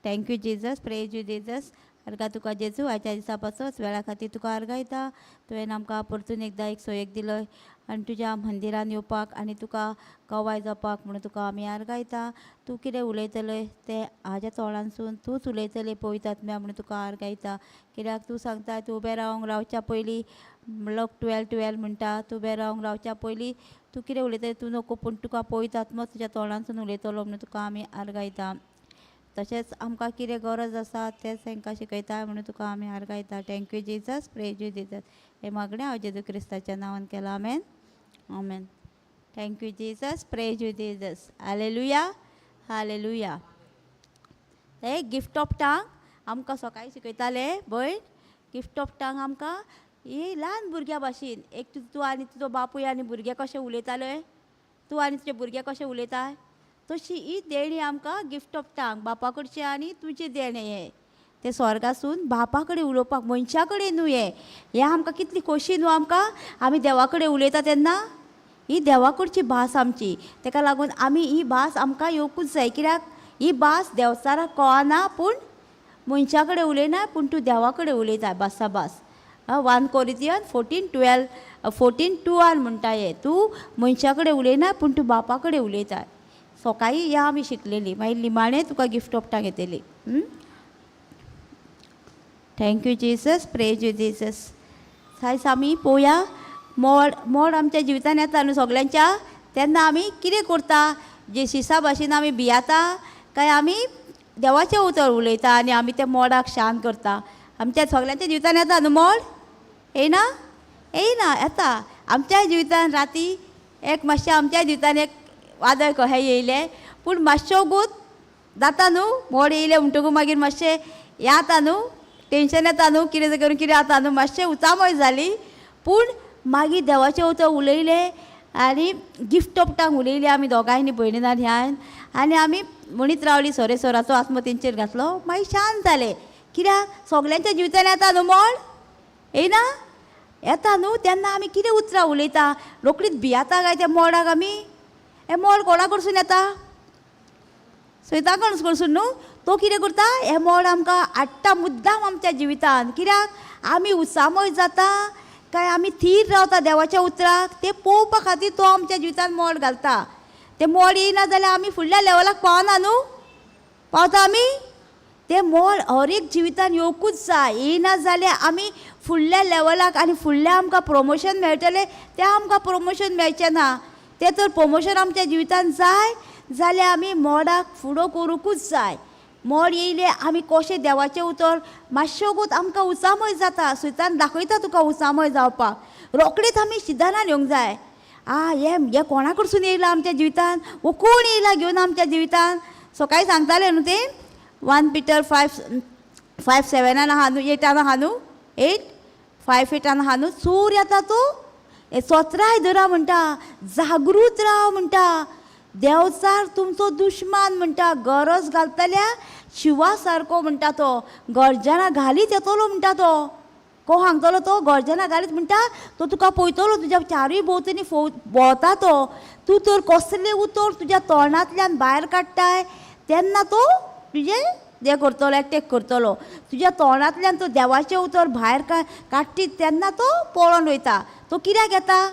Thank you Jesus, praise you Jesus. अर्गा तुका जेजू, आयच्या दिसा पासत वेळा खातीर तुका अर्गायता. तुवें आमकां परतून एकदां एक सोयेक दिलो आनी तुज्या मंदिरान येवपाक आनी तुका गवाय जावपाक म्हणून तुका आमी आर्गायता. तूं कितें उलयतलें तें हाज्या तोंडांसून तूंच उलयतलें पवित्र आत्म्या म्हणून तुका आर्गायता. कित्याक तूं सांगता तूं उबें रावंक रावच्या पयलीं, लक 12:12 म्हणटा, तूं उबें रावंक रावच्या पयलीं तूं कितें उलयतलें तूं नको, पूण तुका पवित्र आत्मो तुज्या तोंडांसून उलयतलो म्हणून तुका आमी आर्गायता. तशेंच आमकां कितें गरज आसा तेंच तांकां शिकयता म्हणून तुका आमी आर्गायता. Thank you Jesus, praise you Jesus. हें मागणें हांव जेजू क्रिस्ताच्या नांवान केलां, आमेन, आमेन. Thank you Jesus, praise you Jesus. Hallelujah, hallelujah. हे गिफ्ट ऑफ टांग आमकां सकाळीं शिकयताले भयण. गिफ्ट ऑफ टांग आमकां ही ल्हान भुरग्यां भाशेन, एक तूं आनी तुजो बापूय आनी भुरगे कशें उलयताले, तूं आनी तुजे भुरगे कशें उलयता, तशी ही देणी आमकां गिफ्ट ऑफ टांग बापा कडचें आनी तुजें देणें हें तें स्वर्गासून बापा कडेन उलोवपाक, मनशा कडेन न्हू. हें हें आमकां कितली खोशी न्हू आमकां, आमी देवा कडेन उलयता तेन्ना ही देवा कडची भास आमची. तेका लागून आमी ही भास आमकां येवकूच जाय, कित्याक ही भास देंवचाराक कळना, पूण मनशा कडेन उलयना, पूण तूं देवा कडेन उलयता भासा भास. 1 कोरिंथियन 14:12, 14:2 म्हणटा हें, तूं मनशा कडेन उलयना पूण तूं बापा कडेन उलयता. सकाळीं या आमी शिकलेली, मागीर निमाणें तुका गिफ्ट ऑफ टांग येतली. Thank you Jesus, praise you Jesus. आयज आमी पळोवया मोड. मोड आमच्या जिवितान येता न्हू सगल्यांच्या, तेन्ना आमी कितें करता? जे शिसा भाशेन आमी भियाता काय आमी देवाचें उतर उलयता आनी आमी त्या मोडाक शांत करता? आमच्या सगल्यांच्या जिवितान येता न्हू मोड? येयना? येयना, येता. आमच्या जिवितान राती एक मातशें आमच्या जिवितान एक वादळ कशें येयलें, पूण मातशें वगूत जाता न्हू. मोड येयलें म्हणटकूच मागीर मातशें येता न्हू, टेंशन येता न्हू, कितें करून कितें जाता न्हू, मातशें उचामळ जाली. पूण मागीर देवाचें उतर उलयलें आनी गिफ्ट ऑफ टांग उलयली आमी दोगांयनी, भयणीन आनी ह्यान, आनी आमी म्हणीत रावली, सोरे सोराचो आत्मो तेंचेर घातलो, मागीर शांत जालें. कित्याक सगल्यांच्या जिवितान येता न्हू मोड? येयना? येता न्हू. तेन्ना आमी कितें उतरां उलयता? रोखडीच भियाता काय त्या मोडाक आमी? हें मोड कोणा कडसून येता? सैता कडसून न्हू. तो कितें करता? हें मोड आमकां हाडटा मुद्दाम आमच्या जिवितान, कित्याक आमी उचामळ जाता काय आमी थीर रावता देवाच्या उतराक तें पळोवपा खातीर तो आमच्या जिवितान मोड घालता. तें मोड येयना जाल्यार आमी फुडल्या लेवलाक पावना न्हू. पावता आमी? तें मोड हर एक जिवितान येवकूच जाय. येयना जाल्यार आमी फुडल्या लेवलाक आनी फुडल्या आमकां प्रमोशन मेळटलें तें आमकां प्रमोशन मेळचें ना. तें तर प्रमोशन आमच्या जिवितान जाय जाल्यार आमी मोडाक फुडो करूंकूच जाय. मोड येयलें आमी कशें देवाचें उतर मातशें वगत आमकां उचामळ जाता, सैतान दाखयता तुका उचामळ जावपाक, रोखडीच आमी शिदानान येवंक जाय. आ हें हें कोणा कडसून येयलां आमच्या जिवितान? वो कोण येयला घेवन आमच्या जिवितान? सकाळीं सांगतालें न्हू तें, 1 पिटर 5:5-7 आहा न्हू, 8 आहा न्हू, 8:5-8 आहा न्हू. चोर येता तो सोत्राय धरा म्हणटा, जागृत राव म्हणटा, देंवचार तुमचो दुश्मान म्हणटा, गरज घालतल्या शिवा सारको म्हणटा, तो गर्जना घालीत येतलो म्हणटा. तो को सांगतलो? तो गर्जना घालीत म्हणटा, तो तुका पळयतलो, तुज्या चारूय भोंवतणी भोंवता तो. तूं तर कसलें उतर तुज्या तोंडांतल्यान भायर काडटाय तेन्ना तो तुजें हें करतलो, एटेक करतलो. तुज्या तोंडांतल्यान तो देवाचें उतर भायर काडटीत तेन्ना तो पळोवन वयता. तो कित्याक येता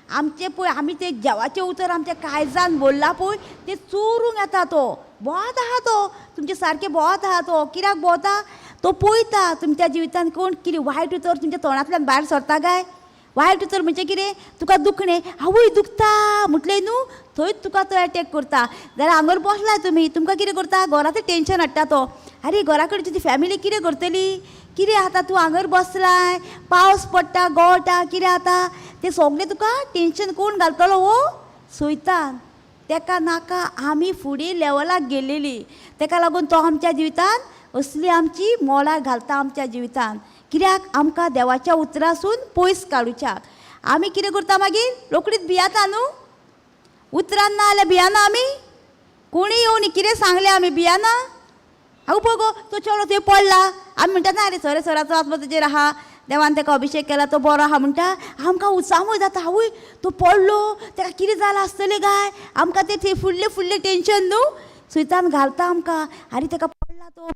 आमचें पळय, आमी तें देवाचें उतर आमच्या काळजान भरलां पळय, तें चोरूंक येता. तो भोंवत आहा, तो तुमचें सारकें भोंवत आहा. तो कित्याक भोंवता? तो पळयता तुमच्या जिवितान कोण कितें वायट उतर तुमच्या तोंडांतल्यान भायर सरता काय. वायट उतर म्हणजे कितें? तुका दुखणें, आवय दुखता म्हटलें न्हू, थंयच तुका तो एटेक करता. जाल्यार हांगर बसला तुमी, तुमकां कितें करता? घरांत टेंशन हाडटा तो. आरे घरा कडेन तुजी फॅमिली कितें करतली? कितें आतां तूं हांगर बसलाय, पावस पडटा, गळटा, कितें आतां तें सगळें तुका टेंशन कोण घालतलो? हो सैतान. तेका नाका आमी फुडें लेवलाक गेलेली, तेका लागून तो आमच्या जिवितान असली आमची मोडां घालता आमच्या जिवितान, कित्याक आमकां देवाच्या उतरासून पयस काडुच्याक. आमी कितें करता मागीर? रोखडीच भियाता न्हू. उतरान ना जाल्यार भियाना आमी? कोणी येवन कितें सांगलें आमी भियाना? हांव पळय गो तो चेडो थंय पडला, आमी म्हणटा ना रे सरे सराचो आत्मो तुजेर आहा, देवान ताका अभिशेक केला, तो बरो आहा म्हणटा. आमकां उत्साहूय जाता, आवय तो पडलो, ताका कितें जालां आसतलें काय? आमकां तें फुडलें फुडलें टेंशन न्हू. सुयतान घालता आमकां, आरे तेका पडला तो,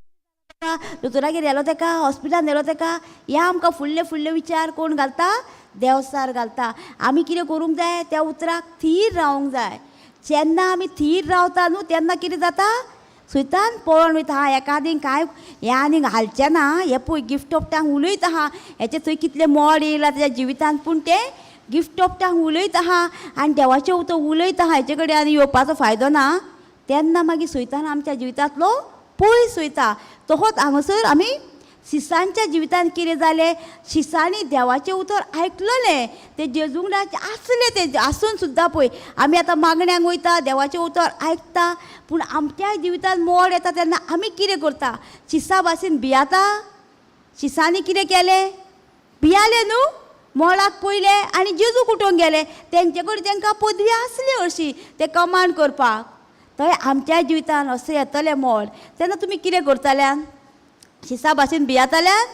दोतोरागेर व्हेलो तेका, हॉस्पिटलान व्हेलो तेका. हे आमकां फुडले फुडले विचार कोण घालता? देवसार घालता. आमी कितें करूंक जाय? त्या उतराक थीर रावंक जाय. जेन्ना आमी थीर रावता न्हू तेन्ना कितें जाता? सुयतान पळोवन वयता, हा हेका आनी कांय हें आनी घालचें ना, हें पळय गिफ्ट ऑफ टांग उलयता आहा, हेचे थंय कितलें मोड येयलां तेज्या जिवितान, पूण तें गिफ्ट ऑफ टांग उलयता आहा आनी देवाचें उतर उलयता आहा, हेचे कडेन आनी येवपाचो फायदो ना. तेन्ना मागीर सुयतान आमच्या जिवितांतलो पयस वयता. तहोच हांगासर आमी शिसांच्या जिवितान कितें जालें? शिसांनी देवाचें उतर आयकलें, ते जेजूंक आसलें, ते आसून सुद्दां पळय आमी आतां मागण्यांक वयता, देवाचें उतर आयकता, पूण आमच्याय जिवितान मोड येता तेन्ना आमी कितें करता? शिसा भाशेन भियाता. शिसांनी कितें केलें? भियालें न्हू, मोडाक पयलें आनी जेजू उठोवंक गेले. तेंचे कडेन तांकां पदवी आसली अशी ते कमांड करपाक. थंय आमच्या जिवितान अशें येतलें मोड तेन्ना तुमी कितें करतल्यान? शिसा भाशेन भियाताल्यान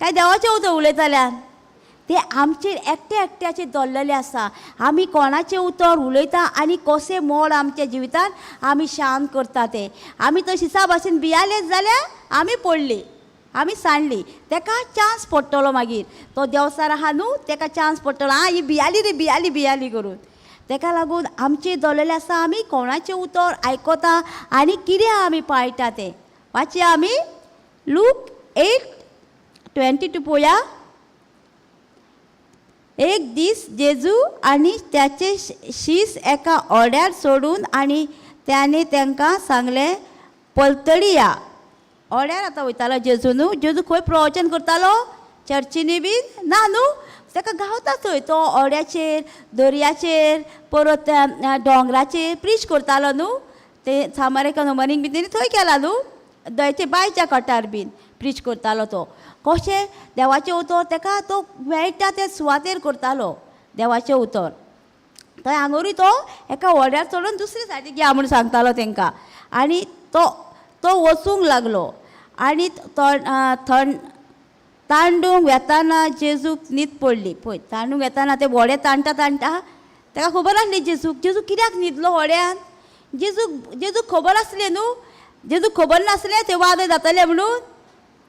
काय देवाचें उतर उलयताल्यान? ते आमचेर एकट्या एकट्याचेर दवरलेलें आसा, आमी कोणाचें उतर उलयता आनी कशें मोड आमच्या जिवितान आमी शांत करता ते. आमी तर शिसा भाशेन भियालेच जाल्यार आमी पडली, आमी सांडली, तेका चान्स पडटलो मागीर. तो देवसार आहा न्हू, तेका चान्स पडटलो, आं ही भियाली रे, भियाली भियाली करून. तेका लागून आमचें दवरलेलें आसा आमी कोणाचें उतर आयकता आनी कितें आमी पाळटा तें. वाचया आमी लूक 8:22 पळोवया. एक दीस जेजू आनी त्याचे शीस एका ओड्यार सोडून आनी त्याने तांकां सांगलें, पलतडी या. ओड्यार आतां वयतालो जेजू न्हू. जेजू खंय प्रवचन करतालो? चर्चीनी बीन ना न्हू, ताका गावता थंय तो ओड्याचेर, दर्याचेर, परत दोंगराचेर प्रीच करतालो न्हू. ते सामारेका नोमनीक बीन तेणी थंय केला न्हू, दयचे बांयच्या कटार बीन प्रीच करतालो तो. कशें देवाचें उतर ताका तो मेळटा ते सुवातेर करतालो देवाचें उतर. थंय हांगोरूय तो एका व्हड्यार चडून दुसरे सायडीक या म्हूण सांगतालो तांकां. आनी तो तो वचूंक लागलो आनी थंड तांडूंक वेताना जेजूक न्हीद पडली. पळय तांडूंक वेताना ते व्हडें ताणटा ताणटा ताका खबर आसली जेजूक. जेजू कित्याक न्हिदलो व्हड्यान? जेजूक जेजूक खबर आसलें न्हू, जेजूक खबर नासलें तें वादळ जातलें म्हणून.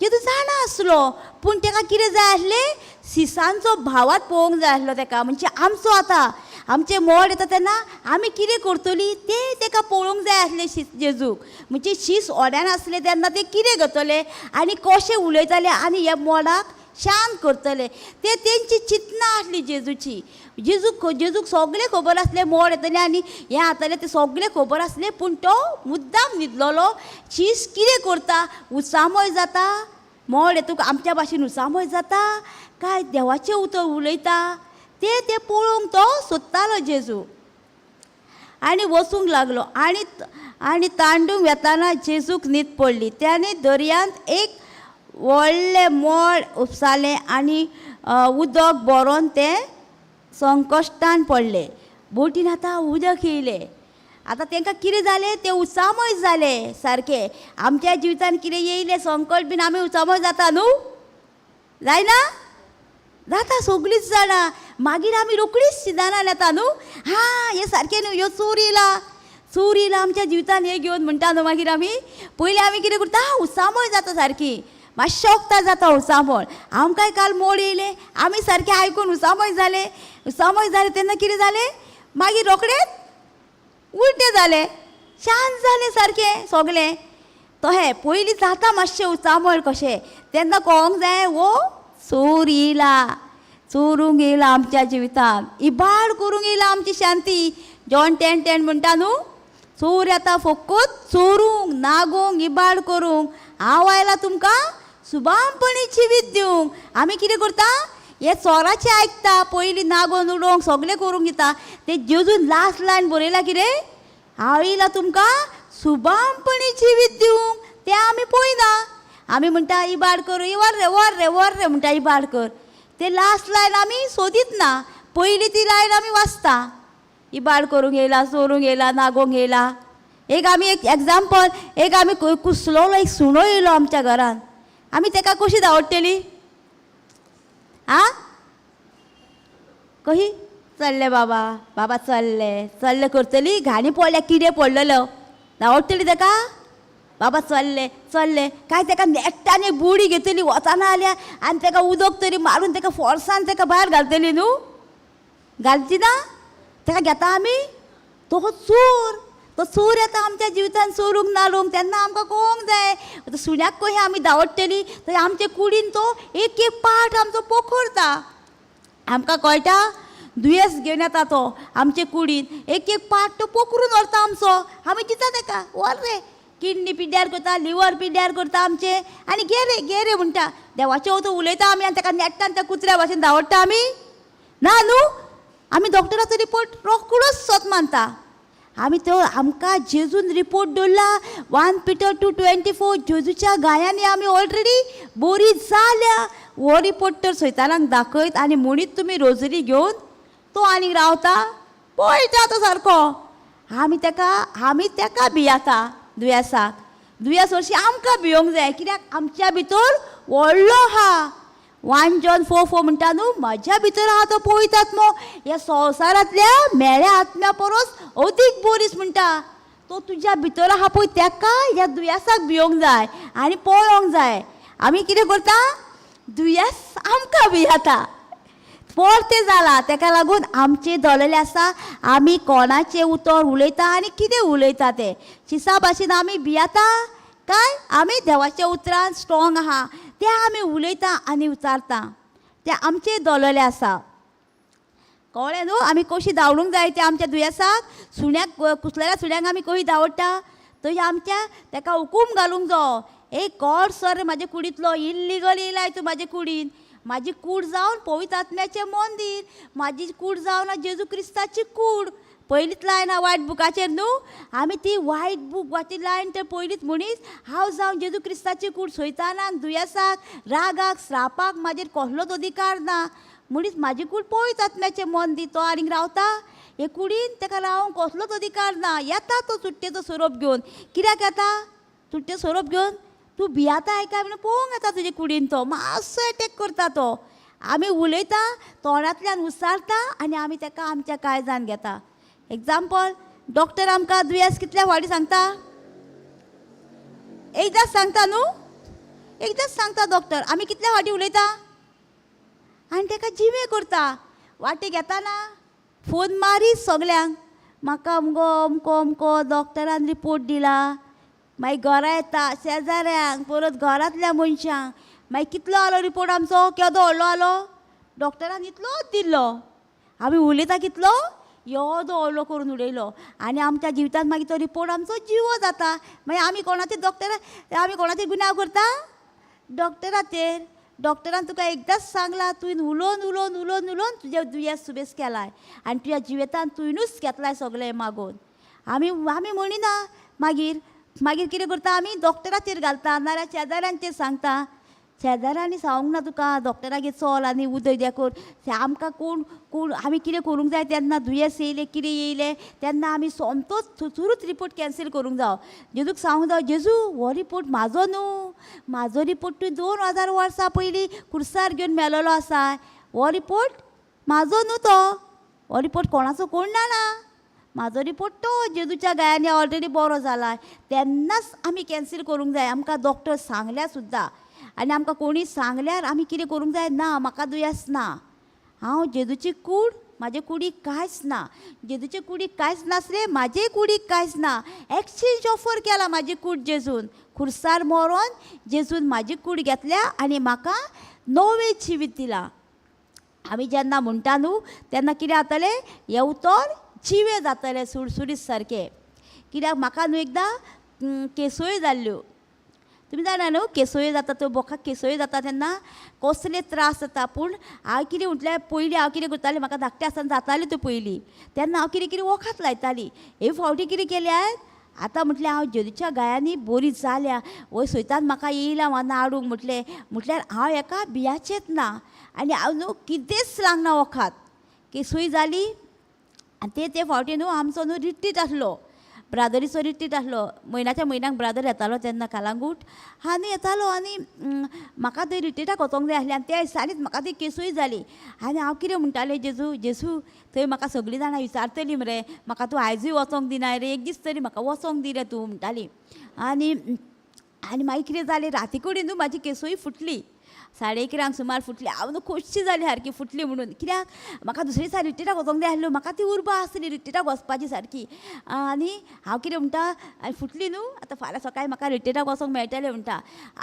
जेजू जाणा आसलो, पूण ताका कितें जाय आसलें? शिसांचो भावात पळोवंक जाय आसलो ताका. म्हणजे आमचो आतां आमचें मोड येता तेन्ना आमी कितें करतली तें ताका पळोवंक जाय आसलें शीस जेजूक. म्हणजे शीस ओड्यान आसले तेन्ना ते कितें करतले आनी कशें उलयताले आनी ह्या मोडाक शांत करतले ते तेंची चिंतना आसली जेजूची. जेजूक जेजूक सगळें खबर आसलें मोड येतलें आनी हें जातलें तें सगळें खबर आसलें, पूण तो मुद्दाम न्हिदलोलो. शीस कितें करता? उचामय जाता मोड येतूक आमच्या भाशेन उचामय जाता काय देवाचें उतर उलयता ते ते पळोवंक तो सोदतालो जेजू. आनी वचूंक लागलो आनी आनी तांडूंक वेताना जेजूक न्हीद पडली. त्याने दर्यांत एक व्हडलें मोड उपसालें आनी उदक भरोन तें संकश्टान पडलें. बोटीन आतां उदक येयलें. आतां तांकां कितें जालें? ते उचामय जाले सारकें. आमच्या जिवितान कितें येयलें संकट बीन आमी उचामय जाता न्हू, जायना? जाता सगळींच जाणां. मागीर आमी रोखडीच शिदानान येता न्हू, हां हें सारकें न्हू, ह्यो चोर येयला, चोर येयला आमच्या जिवितान हें घेवन म्हणटा न्हू. मागीर आमी पयलीं आमी कितें करता? उचामळ जाता सारकी, मातशें वखदां जाता उचामळ. आमकांय काल मोड येयलें, आमी सारकें आयकून उचामळ जाले. उचामळ जालें तेन्ना कितें जालें? मागीर रोखडेंच उलटें जालें, शांत जालें सारकें सगळें. तशें पयलीं जाता मातशें उचामळ कशें, तेन्ना कळोंक जाय वो चोर येयला, चोरूंक येयला आमच्या जिवितान, इबाड करूंक येयला आमची शांती. जॉन 10:10 म्हणटा न्हू, चोर येता फकत चोरूंक, नागोवंक, इबाड करूंक. हांव आयला तुमकां सुबामपणी जिवीत दिवंक. आमी कितें करता? हे चोराचें आयकता, पयलीं नागोवन उडोवंक सगळें करूंक दिता. ते जेजून लास्ट लायन बरयला कितें? हांव येयला तुमकां सुबामपणी जिवीत दिवंक. तें आमी पळयना. आमी म्हणटा इबाड कर, वर रे वर रे वर रे म्हणटा इबाड कर. ते लास्ट लायन आमी सोदीत ना, पयलीं ती लायन आमी वाचता. इबाड करूंक येयला, चोरूंक येयला, नागोवंक येयला. एक आमी एक एग्जाम्पल, एक आमी कुसलोलो एक सुणो येयलो आमच्या घरान, आमी ताका कशी धांवडटली? आं कही चल्ले बाबा, बाबा चल्ले चल्ले करतली. घाणी पडल्या, कितें पडलेलो धांवडटली तेका? बाबा चल्ले चल्ले काय तेका नेट्टान एक बुडी घेतली वचना जाल्यार आनी तेका उदक तरी मारून तेका फोर्सान तेका भायर घालतली न्हू? घालची ना? तेका घेता आमी? तो चोर, तो चोर येता आमच्या जिवितान चोरूंक नाडूंक. तेन्ना आमकां कळोंक जाय आतां सुण्याक कशी आमी धांवडटली तशें आमचे कुडीन तो एक एक पार्ट आमचो पोखरता. आमकां कळटा? दुयेंस घेवन येता तो आमचे कुडीन, एक एक पार्ट तो पोखरून व्हरता आमचो. आमी दिता तेका, व्हर रे, किडनी पिड्ड्यार करता, लिवर पिड्ड्यार करता आमचें, आनी घे रे घे रे म्हणटा. देवाचें वचून उलयता आमी आनी तेका नेट्टान त्या कुत्र्या भाशेन धांवडटा आमी? ना न्हू? आमी डॉक्टराचो रिपोर्ट रोकडोच सत मानता. आमी तो आमकां जेजून रिपोर्ट दवरला 1 Peter 2:24, जेजूच्या गायांनी आमी ऑलरेडी बरी जाल्या. हो रिपोर्ट तर सैतानाक दाखयत आनी म्हणीत तुमी रोजरी घेवन तो आनीक रावता पळयता तो सारको. आमी तेका भियाता दुयेंसाक. दुयेंस हरशीं आमकां भियोंक जाय, कित्याक आमच्या भितर व्हडलो आहा. 1 John 4:4 म्हणटा न्हू, म्हज्या भितर आहा तो पळयतात मो ह्या संवसारांतल्या मेळ्या आत्म्या परस अदीक बोरीस म्हणटा. तो तुज्या भितर आहा पळय तेका ह्या दुयेंसाक भियोंक जाय आनी पळोवंक जाय. आमी कितें करता? दुयेंस आमकां भियाता. परतें जाला तेका लागून आमचें दवरलेलें आसा आमी कोणाचें उतर उलयता आनी कितें उलयता तें. शिसा भाशेन आमी भियाता काय आमी देवाच्या उतरान स्ट्रॉंग आहा तें आमी उलयता आनी उचारता, तें आमचें दवरलेलें आसा. कळ्ळें न्हू? आमी कशी धांवडूंक जाय तें आमच्या दुयेंसाक. सुण्याक कुसलेल्या सुण्याक आमी कशी धांवडटा तशी आमच्या तेका हुकूम घालूंक जावो. एक गॉड सर म्हाजे कुडींतलो इल्लिगल येयलाय तूं म्हाजे कुडीन, म्हाजी कूड जावन पवित्र आत्म्याचें मंदीर, म्हाजी कूड जावन जेजू क्रिस्ताची कूड. पयलींच लायन आहा वायट बुकाचेर न्हू, आमी ती वायट बूक वाची लायन तर पयलींच म्हणीत हांव जावन जेजू क्रिस्ताची कूड सैतानाक दुयेंसाक रागाक श्रापाक म्हाजेर कसलोच अधिकार ना म्हणीत म्हाजी कूड पवित्र आत्म्याचें मंदीर. तो आनीक रावता हे कुडीन, तेका रावंक कसलोच अधिकार ना. येता तो चुट्टेचो सोरोप घेवन. कित्याक येता चुट्टे सोरोप घेवन? तूं भियाता काय म्हणून पळोवंक येता तुजे कुडीन. तो मातसो एटेक करता तो. आमी उलयता तोंडांतल्यान उसारता आनी आमी तेका आमच्या काळजान घेता. एग्जाम्पल, डॉक्टर आमकां दुयेंस कितल्या फावटी सांगता? एकदांच सांगता न्हू, एकदांच सांगता डॉक्टर. आमी कितल्या फावटी उलयता आनी तेका जिवे करता. वाटेक येताना फोन मारीत सगल्यांक, म्हाका अमको अमको अमको डॉक्टरान रिपोर्ट दिला. मागीर घरा येता शेजाऱ्यांक, परत घरांतल्या मनशांक. मागीर कितलो आलो रिपोर्ट आमचो? केदो व्हडलो आलो? डॉक्टरान इतलोच दिल्लो. आमी उलयता कितलो येदो व्हडलो करून उडयलो आनी आमच्या जिवितांत मागीर तो रिपोर्ट आमचो जिवो जाता. मागीर आमी कोणाचेर डॉक्टरा आमी कोणाचेर गुन्यांव करता? डॉक्टराचेर. डॉक्टरान तुका एकदांच सांगलां, तुवें उलोवन उलोवन उलोवन उलोवन तुजें दुयेंस सुबेस केलाय आनी तुज्या जिवितांत तुवेनूच घेतलाय सगळें मागोवन. आमी आमी म्हणिना. मागीर मागीर कितें करता आमी? डॉक्टराचेर घालता, नाल्यार शेजाऱ्यांचेर सांगता. शेजाऱ्यांनी सांगूंक ना तुका डॉक्टरागेर चल आनी उदक हें कर. आमकां कोण कोण आमी कितें करूंक जाय तेन्ना दुयेंस येयलें कितें येयलें तेन्ना आमी सोमतोच थंयसरूच रिपोर्ट कॅन्सील करूंक जावो. जेजूक सांगूंक जावो, जेजू हो रिपोर्ट म्हाजो न्हू, म्हाजो रिपोर्ट तुवें 2000 वर्सां पयलीं कुर्सार घेवन मेलोलो आसा. हो रिपोर्ट म्हाजो न्हू, तो हो रिपोर्ट कोणाचो कोण जाणा. म्हाजो रिपोर्ट तो जेजूच्या गायांनी ऑलरेडी बरो जाला. तेन्नाच आमी कॅन्सील करूंक जाय. आमकां डॉक्टर सांगल्यार सुद्दां आनी आमकां कोणी सांगल्यार आमी कितें करूंक जाय? ना, म्हाका दुयेंस ना, हांव जेजूची कूड, म्हाजे कुडीक कांयच ना. जेजूचे कुडीक कांयच नासलें, म्हाजे कुडीक कांयच ना. एक्सचेंज ऑफर केला म्हाजी कूड जेजून. खुर्सार मरोन जेजून म्हाजी कूड घेतल्या आनी म्हाका नवें जिवीत दिलां. आमी जेन्ना म्हणटा न्हू तेन्ना कितें जातलें? हें उतर जिवें जातलें सुरसुरीत सारकें. कित्याक म्हाका न्हू एकदां केसोय जाल्ल्यो. तुमी जाणा न्हू केसोयो जाता त्यो, बोकाक केसोयो जाता तेन्ना कसले त्रास जाता. पूण हांव कितें म्हटल्यार पयलीं हांव कितें करतालें, म्हाका धाकटें आसतना जाताल्यो त्यो पयलीं, तेन्ना हांव कितें कितें वखद लायतालीं. हे फावटी कितें केलें हांवें, आतां म्हटलें हांव जेजूच्या गायांनी बरी जाल्या, वय सैतान म्हाका येयला म्हाका नाडूंक म्हटलें, म्हटल्यार हांव हेका भियाचेंच ना आनी हांव न्हू कितेंच लागना वखद. केसोय जाली आनी ते ते फावटी न्हू आमचो न्हू रिट्रीट आसलो. ब्रादरीचो रिट्रीट आसलो. म्हयन्याच्या म्हयन्याक ब्रादर येतालो तेन्ना कालांगूट आनी येतालो आनी म्हाका थंय रिट्रिटाक वचोंक जाय आसलें आनी त्या दिसांनीच म्हाका ती केसूय जाली. आनी हांव कितें म्हणटालें, जेजू जेजू थंय म्हाका सगळीं जाणां विचारतलीं मरे, म्हाका तूं आयजूय वचोंक दिनाय रे, एक दीस तरी म्हाका वचोंक दी रे तूं म्हणटाली. आनी आनी मागीर कितें जालें, राती कडेन न्हू म्हाजी केसूय फुटली, 11:30 सुमार फुटली. हांव न्हू खोशी जाली सारकी फुटली म्हणून, कित्याक म्हाका दुसरे दिसा रिट्रिटाक वचोंक जाय आसलो, म्हाका ती उर्बा आसली रिट्रिटाक वचपाची सारकी. आनी हांव कितें म्हणटा, आनी फुटली न्हू आतां फाल्यां सकाळीं म्हाका रिट्रिटाक वचोंक मेळटलें म्हणटा.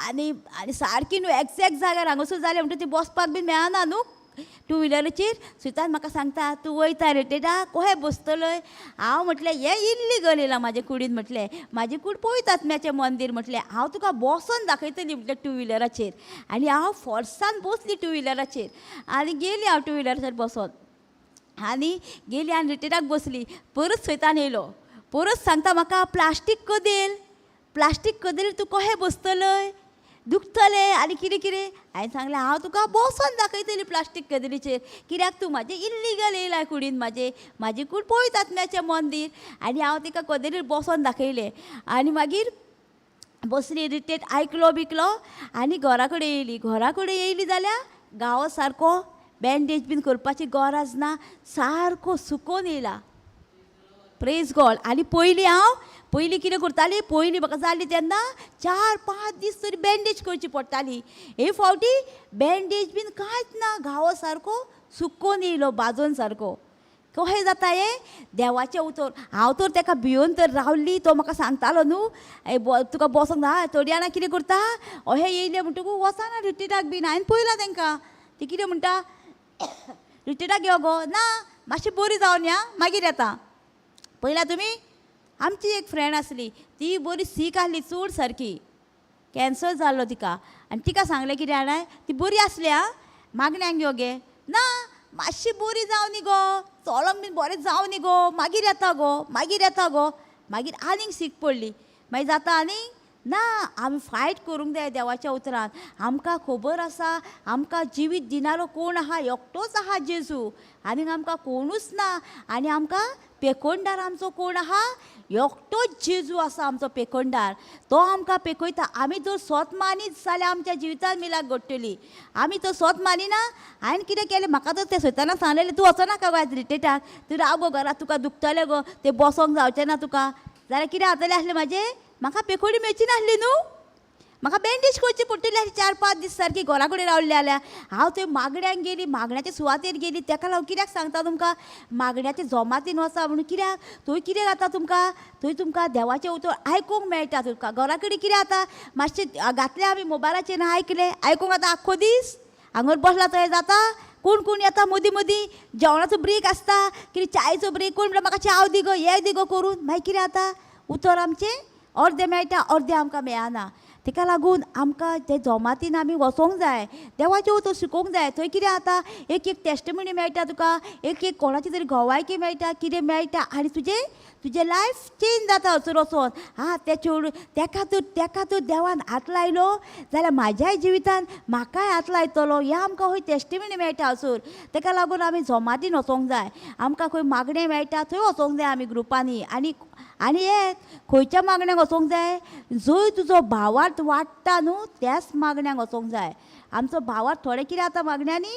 आनी आनी सारकी न्हू एग्जॅक्ट जाग्यार हांगासर जालें म्हणटा ती बसपाक बीन मेळना न्हू टू व्हिलराचेर. सुतान म्हाका सांगता तूं वयता रिट्रिटाक कोहे बसतलोय. हांव म्हटलें हें इल्लीगल येयलां म्हाजे कुडीन, म्हटलें म्हाजी कूड पवित्र आत्म्याचें मंदीर, म्हटलें हांव तुका बसोन दाखयतली म्हटलें टू व्हिलराचेर. आनी हांव फोर्सान बसली टू व्हिलराचेर आनी गेली हांव टू व्हिलराचेर बसोन आनी गेली आनी रिट्रिटाक बसली. परत सैतान येयलो, परत सांगता म्हाका प्लास्टीक कदेल, प्लास्टीक कदेल तूं कहें बसतलय, दुखतलें आनी कितें कितें. हांवें सांगलें हांव तुका बसोन दाखयतली प्लास्टीक कदेलीचेर, कित्याक तूं म्हाजें इल्लीगल येयला कुडीन, म्हाजे म्हाजी कूड पवित्र आत्म्याचें मंदीर. आनी हांव तिका कदेलीर बसोन दाखयलें आनी मागीर बसली रिट्रीट आयकलो बिकलो आनी घरा कडेन येयली. घरा कडेन येयली जाल्यार गांवा सारको बँडेज बीन करपाची गरज ना, सारको सुकोन येयला. Praise God. आनी पयलीं हांव पयलीं कितें करताली, पयलीं म्हाका जाली तेन्ना 4-5 दीस तरी बँडेज करची पडटाली. हे फावटी बँडेज बीन कांयच ना, घावो सारको सुकोन येयलो बाजोन सारको. कशें जाता हें देवाचें उतर. हांव तर तेका भियोन तर रावली, तो म्हाका सांगतालो न्हू तुका बसोंक ना, थोडी जाणां कितें करता अशें येयलें म्हणटकूच वचना रिट्रिटाक बीन. हांवें पळयलां तेंकां, ती कितें म्हणटा रिट्रिटाक यो गो ना, मातशी बरी जावन या मागीर येता. पळयला तुमी, आमची एक फ्रेंड आसली ती बरी सीक आसली चड सारकी, कॅन्सर जाल्लो तिका. आनी तिका सांगलें कितें जाणा, ती बरी आसली आं, मागण्यांक यो गे ना, मातशी बरी जावं न्ही गो, चलोंक बीन बरें जावं न्ही गो, मागीर येता गो, मागीर येता गो. मागीर आनीक सीक पडली, मागीर जाता आनीक ना. आमी फायट करूंक जाय देवाच्या उतरान. आमकां खबर आसा आमकां जिवीत दिनारो कोण आहा, एकटोच आहा जेजू, आनीक आमकां कोणूच ना. आनी आमकां पेकोंडार आमचो कोण आहा, एकटोच जेजू आसा आमचो पेकोंडार, तो आमकां पेकयता. आमी जर सोत मानीत जाल्यार आमच्या जिवितान मिलाक घडटली. आमी तर सोत मानिना. हांवें कितें केलें, म्हाका तर तें सैताना सांगलेलें तूं वचनाका गो आयज रिट्रिटाक, तूं राव गो घरा, तुका दुखतलें गो, तें बसोंक जावचें ना तुका. जाल्यार कितें जातलें आसलें म्हाजें, म्हाका पेकोडी मेळची नासली न्हू, म्हाका बँडेज करची पडटली आसली 4-5 दीस सारकी घरा कडेन रावली जाल्यार. हांव थंय मागण्यांक गेली, मागण्याचे सुवातेर गेली. तेका लागून कित्याक सांगता तुमकां मागण्याचे जमातीन वचा म्हणून, कित्याक थंय कितें जाता तुमकां, थंय तुमकां देवाचें उतर आयकूंक मेळटा. तुमकां घरा कडेन कितें जाता, मातशें घातलें आमी मोबायलाचेर आयकलें, आयकूंक आतां आख्खो दीस हांगर बसला थंय जाता. कोण कोण येता मदीं मदीं, जेवणाचो ब्रेक आसता, कितें चायचो ब्रेक, कोण म्हणटा म्हाका च्याव दी गो, हे दी गो करून. मागीर कितें जाता, उतर आमचें अर्दें मेळटा अर्दें आमकां मेळना. तेका लागून आमकां ते जमातीन आमी वचोंक जाय, देवाचें उतर शिकोवंक जाय. थंय कितें जाता, एक एक टेस्टमनी मेळटा तुका, एक एक कोणाची तरी गवायकी मेळटा, कितें मेळटा आनी तुजें तुजें लायफ चेंज जाता हयसर वचोन. आं ते चेडूं तेका तर तेका तर देवान हात लायलो जाल्यार म्हाज्याय जिवितान म्हाकाय हात लायतलो, हें आमकां खंय टेस्टमनी मेळटा हयसर. तेका लागून आमी जमातीन वचोंक जाय, आमकां खंय मागणें मेळटा थंय वचोंक जाय आमी ग्रुपांनी. आनी आनी एक खंयच्या मागण्यांक वचोंक जाय, जंय तुजो भावार्थ वाडटा न्हू त्याच मागण्यांक वचोंक जाय. आमचो भावार्थ थोडे कितें जाता मागण्यांनी,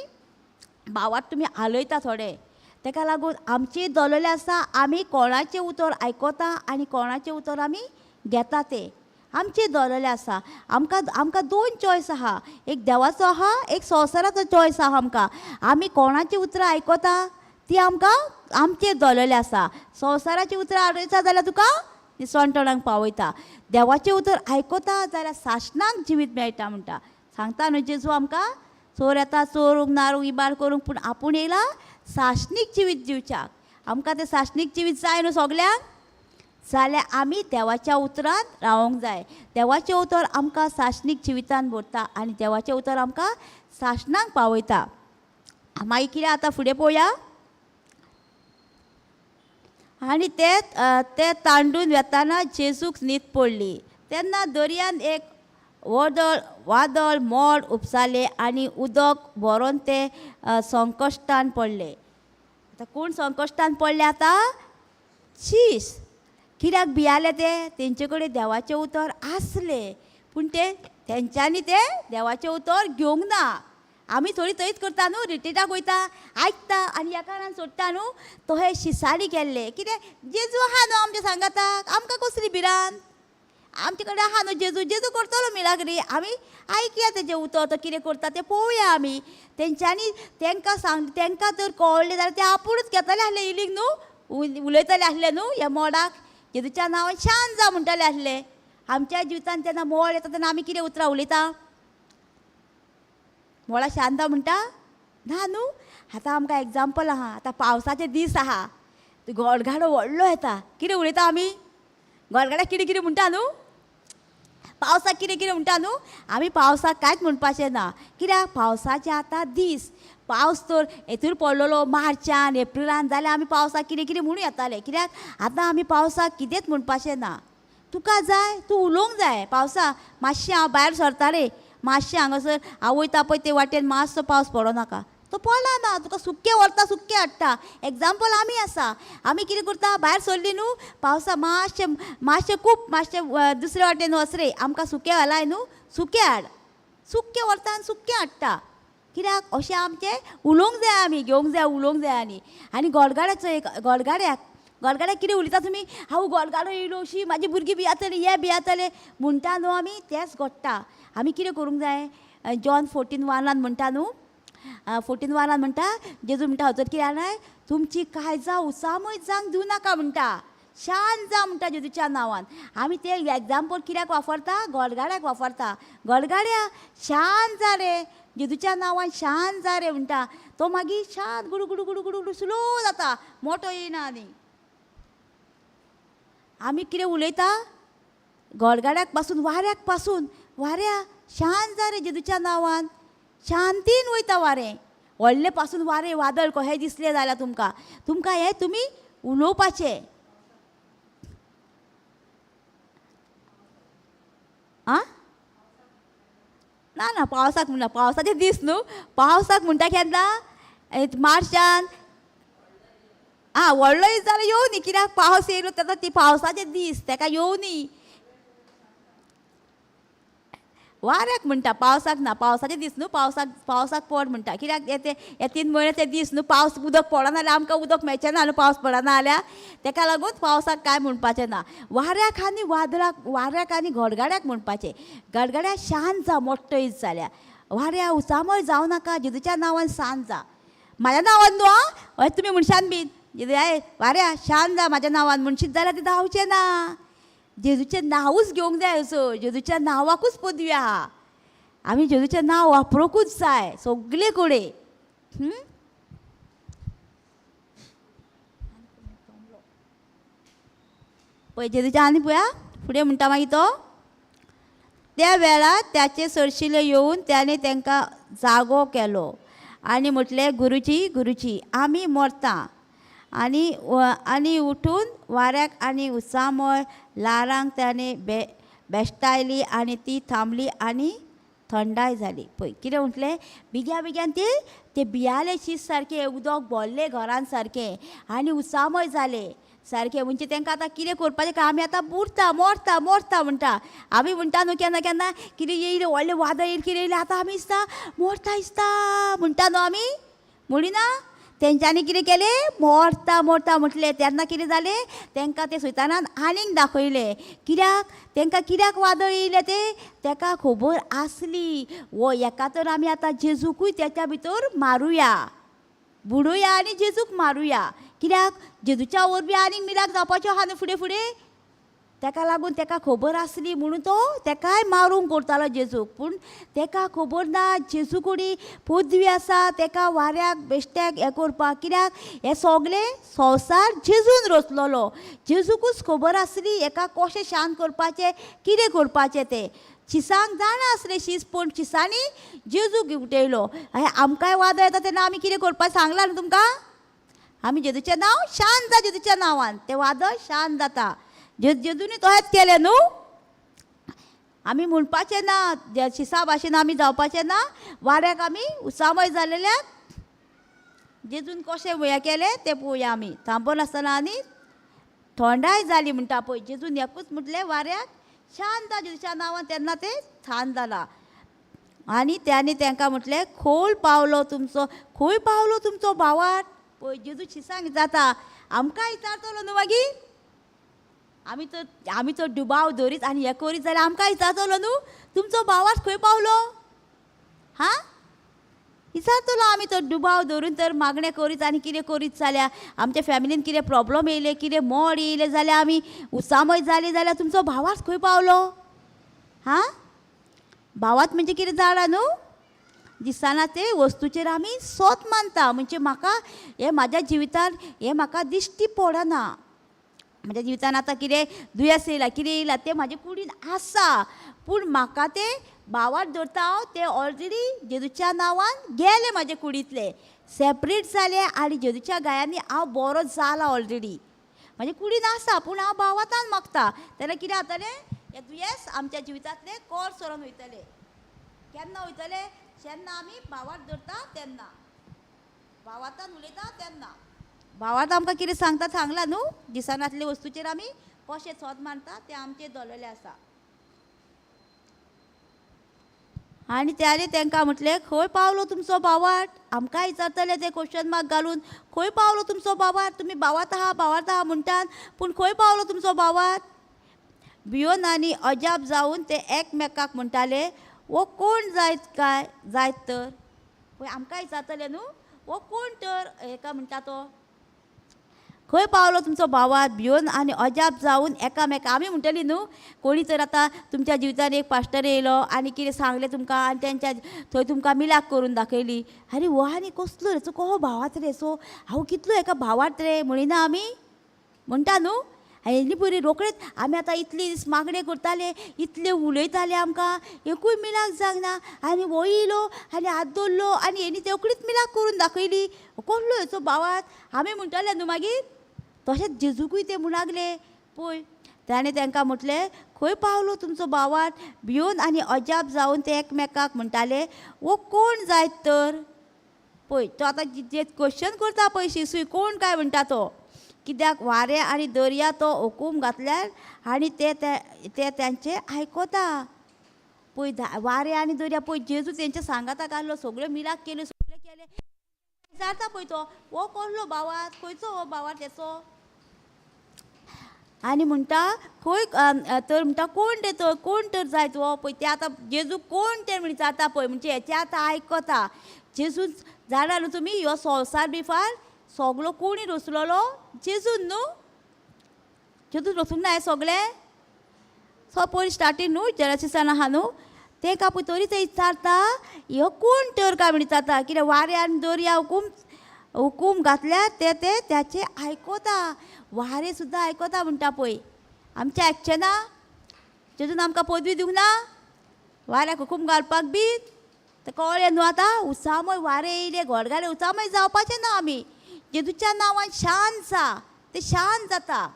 भावार्थ तुमी हालयता थोडे. तेका लागून आमची दवरलेलें आसा आमी कोणाचें उतर आयकता आनी कोणाचें उतर आमी घेता तें आमचें दवरलेलें आसा. आमकां आमकां 2 चॉयस आहा, एक देवाचो आहा, एक संवसाराचो चॉयस आहा. आमकां आमी कोणाचीं उतरां आयकता ती आमकां आमचेर दवरलेलें आसा. संवसाराचीं उतरां आयकता जाल्यार तुका निसणटणाक पावयता, देवाचें उतर आयकता जाल्यार सासणाक जिवीत मेळटा म्हणटा. सांगता न्हू जेजू आमकां, चोर येता चोरूंक नारूंक इबाड करूंक, पूण आपूण येयला सासणीक जिवीत दिवच्याक. आमकां तें सासणीक जिवीत जाय न्हू सगल्यांक, जाल्यार आमी देवाच्या उतरान रावोंक जाय. देवाचें उतर आमकां सासणीक जिवितान भरता आनी देवाचें उतर आमकां सासणाक पावयता. मागीर कितें आतां फुडें पळोवया. आनी ते ते तांडून वेताना जेजूक न्हीद पडली. तेन्ना दर्यान एक वादळ वादळ मोड उपसाले आनी उदक भरोन ते संकश्टान पडले. आतां कोण संकश्टान पडले आतां, शीस. कित्याक भियाले ते? तेंचे कडेन देवाचें उतर आसलें, पूण ते तेंच्यांनी तें देवाचें उतर घेवंक ना. आमी थोडी थंयच करता न्हू, रिट्रिटाक वयता, आयकता आनी एका कानान सोडटा न्हू. तो हे शिसारी केल्ले कितें, जेजू आहा न्हू आमच्या सांगाताक, आमकां कसली भिरांत, आमचे कडेन आहा न्हू जेजू, जेजू करतलो मिलाग्री, आमी आयकया तेजें उतर, तो कितें करता तें पळोवया आमी. तेंच्यांनी तेंकां सांग, तेंकां जर कळ्ळें जाल्यार ते आपुणूच घेतले आसले इलींग न्हू, उलयतले आसले न्हू ह्या मोडाक, जेजूच्या नांवान शांत जा म्हणटले आसले. आमच्या जिवितान जेन्ना मोड येता तेन्ना आमी कितें उतरां उलयता? मोळा शांत म्हणटा ना न्हू. आतां आमकां एग्जाम्पल आहा, आतां पावसाचे दीस आहा, गोडगाडो व्हडलो येता, कितें उलयता आमी? गोडगाड्याक कितें कितें म्हणटा न्हू, पावसाक कितें कितें म्हणटा न्हू. आमी पावसाक कांयच म्हणपाचें ना, कित्याक पावसाचे आतां दीस, पावस तर हेतूर पडलेलो मार्चान एप्रिलान जाल्यार आमी पावसाक कितें कितें म्हणूं येतालें, कित्याक आतां आमी पावसाक कितेंच म्हणपाचें ना. तुका जाय तूं उलोवंक जाय पावसा, मातशें हांव भायर सरता रे, मातशें हांगासर हांव वयता पळय ते वाटेन मातसो पावस पडो नाका, तो पडला ना, तुका सुकें व्हरता सुकें हाडटा. एग्जाम्पल आमी आसा, आमी कितें करता, भायर सरली न्हू पावसा मातशें मातशें खूब मातशें दुसरे वाटेन वच रे, आमकां सुकें घालाय न्हू, सुकें हाड, सुकें व्हरता आनी सुकें हाडटा. कित्याक अशें आमचें उलोवंक जाय, आमी घेवंक जाय, उलोवंक जाय. आनी आनी गोडगाड्याचो एक, गोडगाड्याक गोडगाड्याक कितें उलयता तुमी? हांव गोडगाडो येयलो शी म्हाजी भुरगीं भियातली, हे भियातले म्हणटा न्हू, आमी तेंच घडटा. आमी कितें करूंक जाय? जॉन 14:1 म्हणटा न्हू, 14:1 म्हणटा, जेजू म्हणटा हजर कितें जाणाय, तुमची काळजां उचामय जावंक दिवं नाका म्हणटा, शांत जा म्हणटा जेजूच्या नांवान. आमी ते एग्जाम्पल कित्याक वापरता? गोडगाड्याक वापरता. गोडगाड्या शांत जा रे, जेजूच्या नांवान शांत जा रे म्हणटा, तो मागीर शांत गुडू गुडू गुडू गुडू गुडू स्लो जाता, मोटो येयना. आनी आमी कितें उलयता? गोडगाड्याक पासून, वाऱ्याक पासून, वाऱ्या शांत जा रे जेजूच्या नांवान, शांतीन वयता वारें. व्हडलें पासून वारें वादळ कशें दिसलें जाल्यार तुमकां, तुमकां हें तुमी उलोवपाचें. आं ना ना, पावसाक म्हणटा, पावसाचे दीस न्हू, पावसाक म्हणटा केन्ना मार्चान. आं व्हडलो दीस जाल्यार येवं न्ही, कित्याक पावस येयलो तेन्ना ती पावसाचे दीस तेका येवं न्ही. वाऱ्याक म्हणटा, पावसाक ना, पावसाचे दीस न्हू, पावसाक पावसाक पड म्हणटा, कित्याक ते हे 3 म्हयने ते दीस न्हू, पावस उदक पडना जाल्यार आमकां उदक मेळचें ना न्हू, पावस पडना जाल्यार, तेका लागून पावसाक कांय म्हणपाचें ना. वाऱ्याक आनी वादळाक, वाऱ्याक आनी गडगड्याक म्हणपाचें, गडगड्याक शांत जा, मोठो दीस जाल्यार, वाऱ्या उचामळ जावं नाका, जेजूच्या नांवान शांत जा, म्हाज्या नांवान न्हू आं, हय तुमी म्हणशान बीन जेजू वाऱ्या शांत जा म्हाज्या नांवान म्हणशीत जाल्यार तें जावचें ना. जेजूचें नांवूच घेवंक जाय, असो जेजूच्या नांवाकूच पदवी आहा, आमी जेजूचें नांव वापरूंकूच जाय सगळे कडेन. पळय जेजूच्या आनी पळया फुडें म्हणटा मागीर तो, त्या वेळार त्याचे सरशिले येवन त्याने तांकां जागो केलो आनी म्हटलें, गुरुजी गुरुजी आमी मरता. आनी आनी उठून वाऱ्याक आनी उचामळ ल्हारांक ताणें बेश्टायली आनी ती थांबली आनी थंडाय जाली. पळय कितें म्हटलें, बेग्या बेग्यान ते भियाले शीत सारकें, उदक भरलें घरान सारकें आनी उचामळ जालें सारकें. म्हणजे तांकां आतां कितें करपाचें काय, आमी आतां बुडटा मरता मरता म्हणटा. आमी म्हणटा न्हू केन्ना केन्ना कितें येयलें व्हडलें वादळ येयलें कितें येयलें आतां आमी दिसता मरता दिसता म्हणटा न्हू आमी, म्हणिना. तेंच्यांनी कितें केलें, मरता मरता म्हटलें. तेन्ना कितें जालें, तेंकां तें सैतानान आनीक दाखयलें. कित्याक तेंकां कित्याक वादळ येयलें तें तेका खबर आसली, वो हेका तर आमी आतां जेजूकूय तेच्या भितर मारुया, बुडोया आनी जेजूक मारुया, कित्याक जेजूच्या वरवीं आनीक मिराक जावपाच्यो आहा न्हू फुडें फुडें. तेका लागून तेका खबर आसली म्हणून तो तेकाय मारूंक करतालो जेजूक. पूण तेका खबर ना जेजू कडेन पदवी आसा तेका वाऱ्याक बेश्ट्याक हें करपाक, कित्याक हें सगलें संवसार जेजून रचलोलो, जेजूकूच खबर आसली हेका कशें शांत करपाचें कितें करपाचें तें. शिसांक जाणा आसलें शीस, पूण शिसांनी जेजूक उठयलो. आमकांय वादळ येता तेन्ना आमी कितें करपाक सांगलां न्हू तुमकां, आमी जेजूचें नांव शांत जा जेजूच्या नांवान तें वादळ शांत जाता. जेजूनी तशेंच केलें न्हू. आमी म्हणपाचें ना शिसा भाशेन आमी जावपाचें ना, वाऱ्याक आमी उचामय जालेल्याक जेजून कशें हें केलें तें पळोवया आमी, थांबनासतना आनी थोंडाय जाली म्हणटा पळय. जेजून एकूच म्हटलें वाऱ्याक शांत जा जेजूच्या नांवान, तेन्ना तें शांत जाला. आनी त्याने तांकां म्हटलें खोल पावलो तुमचो, खंय पावलो तुमचो भावार्थ. पळय जेजू शिसांक जाता आमकां विचारतलो न्हू मागीर, आमी तर दुबाव दवरीत आनी हें करीत जाल्यार आमकां विचारतलो न्हू तुमचो भावार्थ खंय पावलो. हां विचारतलो. आमी तर दुबाव दवरून तर मागणें करीत आनी कितें करीत जाल्यार आमच्या फॅमिलीन कितें प्रोब्लम येयले, कितें मोड येयलें जाल्यार आमी उत्सामय जाली जाल्यार तुमचो भावार्थ खंय पावलो. हां भावार्थ म्हणजे कितें जाणा न्हू, दिसना ते वस्तूचेर आमी सोत मानता. म्हणजे म्हाका हें म्हाज्या जिवितान हें म्हाका दिश्टी पडना, म्हज्या जिवितान आतां कितें दुयेंस येयलां कितें येयलां तें म्हाजे कुडीन आसा, पूण म्हाका तें भावार्थ दवरता हांव, तें ऑलरेडी जेजूच्या नांवान गेलें म्हाजे कुडींतलें, सेपरेट जालें आनी जेजूच्या गायांनी हांव बरो जाला ऑलरेडी. म्हाजे कुडीन आसा पूण हांव भावार्थान मागता. तेन्ना कितें जातलें, हें दुयेंस आमच्या जिवितांतलें कोर सरोन वयतलें. केन्ना वयतलें, जेन्ना आमी भावार्थ दवरता तेन्ना, भावार्थान उलयता तेन्ना. भावार्थ आमकां कितें सांगता सांगलां न्हू, दिसनातले वस्तूचेर आमी कशें सोद मानता तें आमचेर दवरलेलें आसा. आनी त्याने तांकां म्हटलें खंय पावलो तुमचो भावार्थ. आमकां विचारतले ते क्वेश्चन मार्क घालून, खंय पावलो तुमचो भावार्थ, तुमी भावार्थ आहा भावार्थ आहा म्हणटात, पूण खंय पावलो तुमचो भावार्थ. भियोन आनी अजाप जावन ते एकमेकाक म्हणटाले हो कोण जायत काय जायत तर. पळय आमकां विचारतले न्हू हो कोण तर हेका म्हणटा तो, खंय पावलो तुमचो भावार्थ. भियोन आनी अजाप जावन एकामेका आमी म्हणटली न्हू, कोणी तर आतां तुमच्या जिवितान एक पास्टर येयलो आनी कितें सांगलें तुमकां आनी तेंच्या थंय तुमकां मिलाक करून दाखयली, आरे हो आनी कसलो रे, कहो भावार्थ रे, सो हांव कितलो एका भावार्थ रे म्हणिना आमी म्हणटा न्हू. हेणी पयलीं रोखडेच आमी आतां इतली दीस मागणें करताले, इतले उलयताले, आमकां एकूय मिलाक जावंक ना आनी हो येयलो आनी हात दवरलो आनी हेणी रोखडीच मिलाक करून दाखयली, कसलो हेचो भावार्थ आमी म्हणटले न्हू मागीर. तशेंच जेजूकूय ते म्हणागले पळय. ताणें तांकां म्हटलें खंय पावलो तुमचो भावार्थ. भियोन आनी अजाप जावन ते एकमेकाक म्हणटाले हो कोण जायत तर. पळय तो आतां जे क्वेश्चन करता पळय शिसूय कोण काय म्हणटा तो, कित्याक वारें आनी दर्या तो हुकूम घातल्यार आनी ते ते तांचे आयकता. पळय वारें आनी दर्या पळय जेजू तेंच्या सांगाताक आहलो, सगळ्यो मिलाक केल्यो, सगळें केलें, विचारता पळय तो हो कसलो भावार्थ, खंयचो हो भावार्थ हेचो. आनी म्हणटा खंय तर म्हणटा कोण ते तर, कोण तर जायत हो. पळय ते आतां जेजू कोण ते म्हण विचारता पळय, म्हणजे हेचें आतां आयकता. जेजू जाणा न्हू तुमी ह्यो संवसार बिफार सगलो कोणी रचलोलो जेजून न्हू, जेजून रचूंक ना हें सगळें. सो पयलीं स्टार्टींग न्हू जेनसिसान आहा न्हू, तेका पळय तरी ते विचारता ह्यो कोण तर काय म्हण विचारता, कितें वारें आनी दर्या हुकूम हुकूम घातल्यार ते ते त्याचे आयकता, वारें सुद्दां आयकता म्हणटा पळय. आमचें आयकचें ना, जेजून आमकां पदवी दिवंक ना वाऱ्याक हुकूम घालपाक बी, तें कळ्ळें न्हू आतां. उत्सामय वारें येयलें घोडगालें उत्सामय जावपाचें ना आमी, जेजूच्या नांवान शांत जा, तें शांत जाता.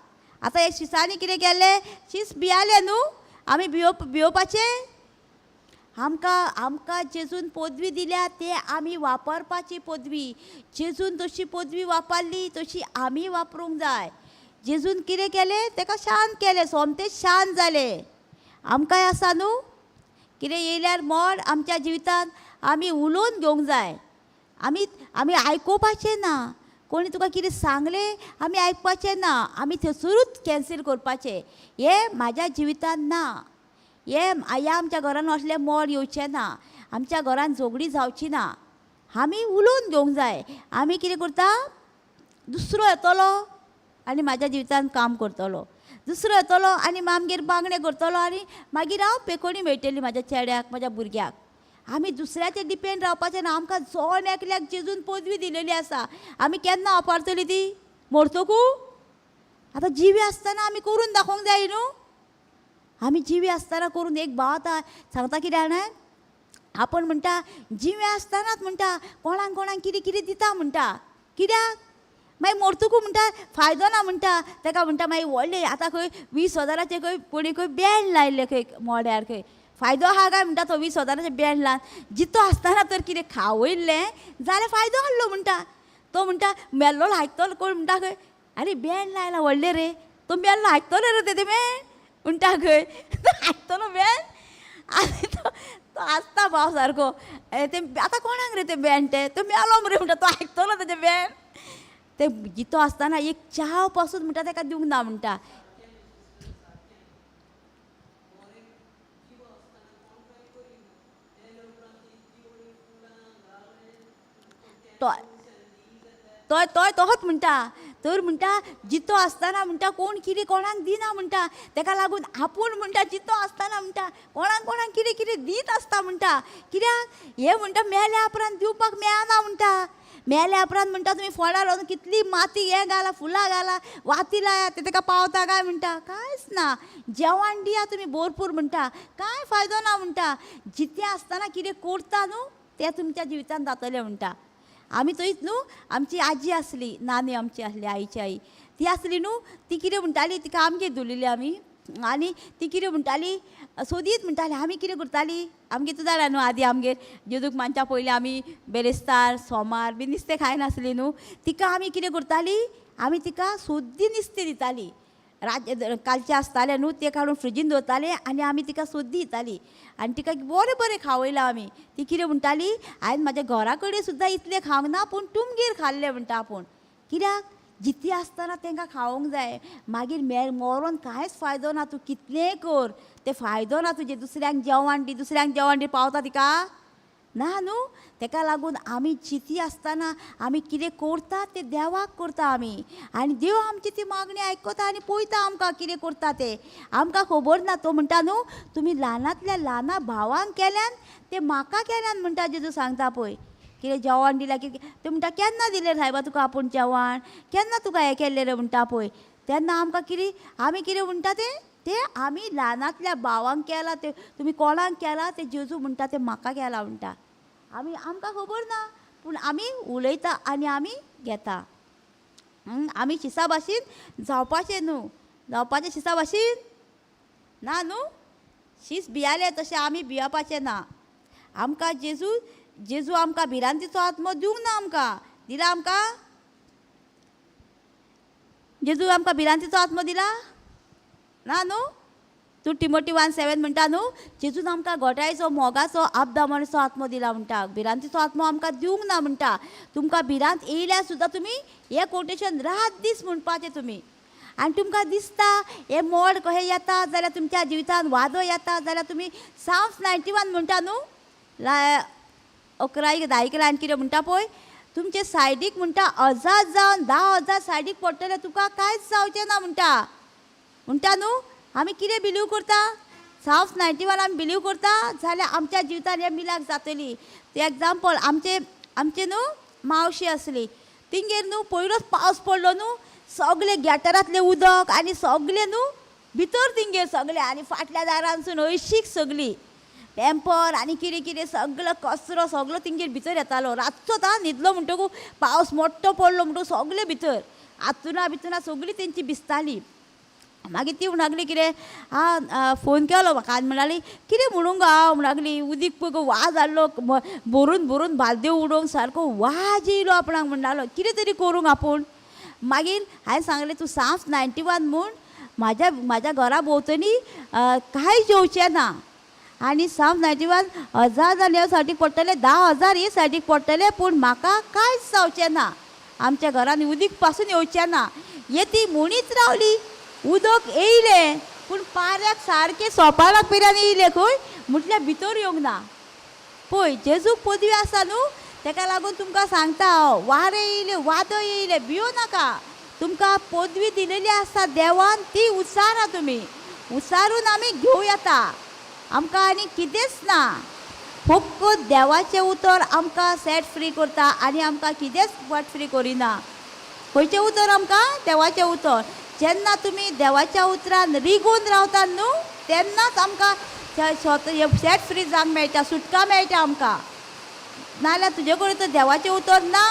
आतां हे शिसांनी कितें केलें, शीस भियालें न्हू, आमी भियोवपाचें. आमकां आमकां जेजून पदवी दिल्या ते आमी वापरपाची पदवी. जेजून जशी पदवी वापरली तशी आमी वापरूंक जाय. जेजून कितें केलें, तेका शांत केलें, सोमतें शांत जालें. आमकांय आसा न्हू कितें येयल्यार मोड आमच्या जिवितान आमी उलोवन घेवंक जाय, आमी आमी आयकुपाचें ना, कोणी तुका कितें सांगलें आमी आयकपाचें ना, आमी थंयसरूच कॅन्सील करपाचें. हें म्हाज्या जिवितान ना, हें ह्या आमच्या घरान असलें मोड येवचें ना, आमच्या घरान झगडी जावची ना, आमी उलोवन घेवंक जाय. आमी कितें करता, दुसरो येतलो आनी म्हाज्या जिवितान काम करतलो, दुसरो येतलो आनी आमगेर मागणें करतलो आनी मागीर हांव पेकोणी मेळटली म्हाज्या चेड्याक म्हाज्या भुरग्याक. आमी दुसऱ्याचेर डिपेंड रावपाचें ना. आमकां जण एकल्याक जेजून पदवी दिलेली आसा, आमी केन्ना वापरतली ती, मरतकू. आतां जिवी आसतना आमी करून दाखोवंक जाय न्हू, आमी जिवी आसतना करून. एक भाव आतां सांगता कितें जाणा, आपण म्हणटा जिवे आसतनाच म्हणटा कोणाक कोणाक कितें कितें दिता म्हणटा, कित्याक मागीर मरतकू म्हणटा फायदो ना म्हणटा. ताका म्हणटा मागीर व्हडले आतां खंय 20 हजाराचें खंय कोणी खंय बँड लायल्लें खंय मोड्यार, खंय फायदो आहा काय म्हणटा तो 20 हजाराचें बँड लावन, जितो आसतना तर कितें खावयल्लें जाल्यार फायदो आहलो म्हणटा. तो म्हणटा मेल्लो आयकतलो कोण म्हणटा खंय, आरे बँड लायला व्हडलें रे, तो मेल्लो आयकतलो रे तेजें बेन म्हणटा खंय आयकतलो बेन. आनी तो तो आसता भाव सारको ते आतां कोणाक रे तें बेन तें तो मेलो मरे म्हणटा तो आयकतलो तेजें बेन. ते जितो आसतना एक च्याव पासून म्हणटा तेका दिवंक ना म्हणटा. तोय तोय तोच म्हणटा तर म्हणटा जितो आसतना म्हणटा कोण कितें कोणाक दिना म्हणटा. तेका लागून आपूण म्हणटा जितो आसतना म्हणटा कोणाक कोणाक कितें कितें दीत आसता म्हणटा. कित्याक हें म्हणटा मेल्या उपरांत दिवपाक मेळना म्हणटा. मेल्या उपरांत म्हणटा तुमी फोडार वचून कितली माती हें घाला फुलां घाला वाती लाया ते तेका पावता काय म्हणटा. कांयच ना. जेवण दिया तुमी भरपूर म्हणटा कांय फायदो ना म्हणटा. जितें आसतना कितें करता न्हू तें तुमच्या जिवितान जातलें म्हणटा. आमी थंयच न्हू आमची आजी आसली नानी आमची आसली आईची आई ती आसली न्हू ती कितें म्हणटाली तिका आमगेर दवरिल्ली आमी. आनी ती कितें म्हणटाली सोदीत म्हणटाली. आमी कितें करताली आमगेर तूं जाणा न्हू आदी आमगेर जेजूक मानच्या पयलीं आमी बेरेस्तार सोमार बी नुस्तें खायनासली न्हू. तिका आमी कितें करताली आमी तिका सोद्दी नुस्तें दिताली. रात कालचें आसतालें न्हू तें काडून फ्रिजीन दवरतालें आनी आमी तिका सोद्दी दिताली. आनी तिका बरें बरें खावयलां आमी. ती कितें म्हणटाली हांवें म्हाज्या घरा कडेन सुद्दां इतलें खावंक ना पूण तुमगेर खाल्लें म्हणटा आपूण. कित्याक जिती आसतना तांकां खावंक जाय. मागीर मरोन कांयच फायदो ना. तूं कितलेंय कर तें फायदो ना तुजें. दुसऱ्यांक जेवण दी दुसऱ्यांक जेवण दी पावता तिका ना न्हू. तेका लागून आमी जिती आसतना आमी कितें करता तें देवाक करता आमी. आनी देव आमची ती मागणी आयकता आनी पळयता आमकां कितें करता तें. आमकां खबर ना. तो म्हणटा न्हू तुमी ल्हानांतल्या ल्हाना भावांक केल्यान तें म्हाका केल्यान म्हणटा जेजू सांगता पळय. कितें जेवण दिल्यार कितें ते म्हणटा केन्ना दिलें सायबा तुका आपूण जेवण केन्ना तुका हें केल्लें रे म्हणटा पळय. तेन्ना आमकां कितें आमी कितें म्हणटा तें तें आमी ल्हानांतल्या भावांक केलां तें तुमी कोणाक केलां तें जेजू म्हणटा तें म्हाका केलां म्हणटा. आमी आमकां खबर ना पूण आमी उलयता आनी आमी घेता. आमी शिसा भाशेन जावपाचें न्हू. जावपाचें शिसा भाशेन ना न्हू. शीस भियाले तशें आमी भियेवपाचें ना. आमकां जेजू जेजू आमकां भिरांतीचो आत्मो दिवंक ना. आमकां दिला आमकां जेजू आमकां भिरांतीचो आत्मो दिला ना न्हू. तूं टिमोटी 1:7 म्हणटा न्हू जेजून आमकां गोठायचो मोगाचो आपदामणीचो आत्मो दिला म्हणटा. भिरांतीचो आत्मो आमकां दिवंक ना म्हणटा. तुमकां भिरांत येयल्यार सुद्दां तुमी हें कोटेशन रात दीस म्हणपाचें तुमी. आनी तुमकां दिसता हें मोड कशें येता जाल्यार तुमच्या जिवितान वादो येता जाल्यार तुमी साम्स 91 म्हणटा न्हू 11 10 लायन कितें म्हणटा पळय तुमचे सायडीक म्हणटा 1000 जावन 10,000 सायडीक पडटले तुका कांयच जावचें ना म्हणटा. म्हणटा न्हू आमी कितें बिलीव करता साम्स 91 आमी बिलीव करता जाल्यार आमच्या जिवितान हें मिलाक जातली. ते एग्जाम्पल आमचे आमचे न्हू मावशी आसली तिंगेर न्हू पयलोच पावस पडलो न्हू सगळे गॅटरांतलें उदक आनी सगळें न्हू भितर तिंगेर सगळें आनी फाटल्या दारानसून हळशीक सगळी पेंपर आनी कितें कितें सगळो कचरो सगळो तिंगेर भितर येतालो. रातचोच आं न्हिदलो म्हणटकूच पावस मोठो पडलो म्हणटकूच सगळें भितर आतुना बितुना सगळीं तेंची भिजताली. मागीर ती म्हणू कितें आं फोन केलो म्हाका आनी म्हणाली कितें म्हणूंक गो हांव म्हणू लागली उदीक पळय वाज हाडलो भरून भरून बालद्यो उडोवंक सारको वाज येयलो आपणाक म्हणटालो कितें तरी करूंक आपूण. मागीर हांवें सांगलें तूं साम्स 91 म्हूण म्हाज्या म्हाज्या घरा भोंवतणी कांय जेवचें ना. आनी साम्स 91 1000 जावन ह्या सायडीक पडटले 10,000 हे सायडीक पडटले पूण म्हाका कांयच जावचें ना. आमच्या घरान उदीक पासून येवचें ना. ये ती म्हणीत रावली उदक येयलें पूण पाऱ्याक सारकें सोपाराक पिऱ्यान येयलें खंय म्हटल्यार भितर येवंक ना. पळय जेजूक पदवी आसा न्हू तेका लागून तुमकां सांगता हांव वारें येयलें वादळ येयलें भियो नाका. तुमकां पदवी दिलेली आसा देवान ती उचारा तुमी उचारून आमी घेवं येता. आमकां आनी कितेंच ना. फक्त देवाचें उतर आमकां सेट फ्री करता आनी आमकां कितेंच फट फ्री करिना. खंयचें उतर आमकां देवाचें उतर. जेन्ना तुमी देवाच्या उतरान रिगून रावता न्हू तेन्नाच आमकां सेट फ्री जावंक मेळटा सुटका मेळटा आमकां. नाजाल्यार तुजे कडेन तर देवाचें उतर ना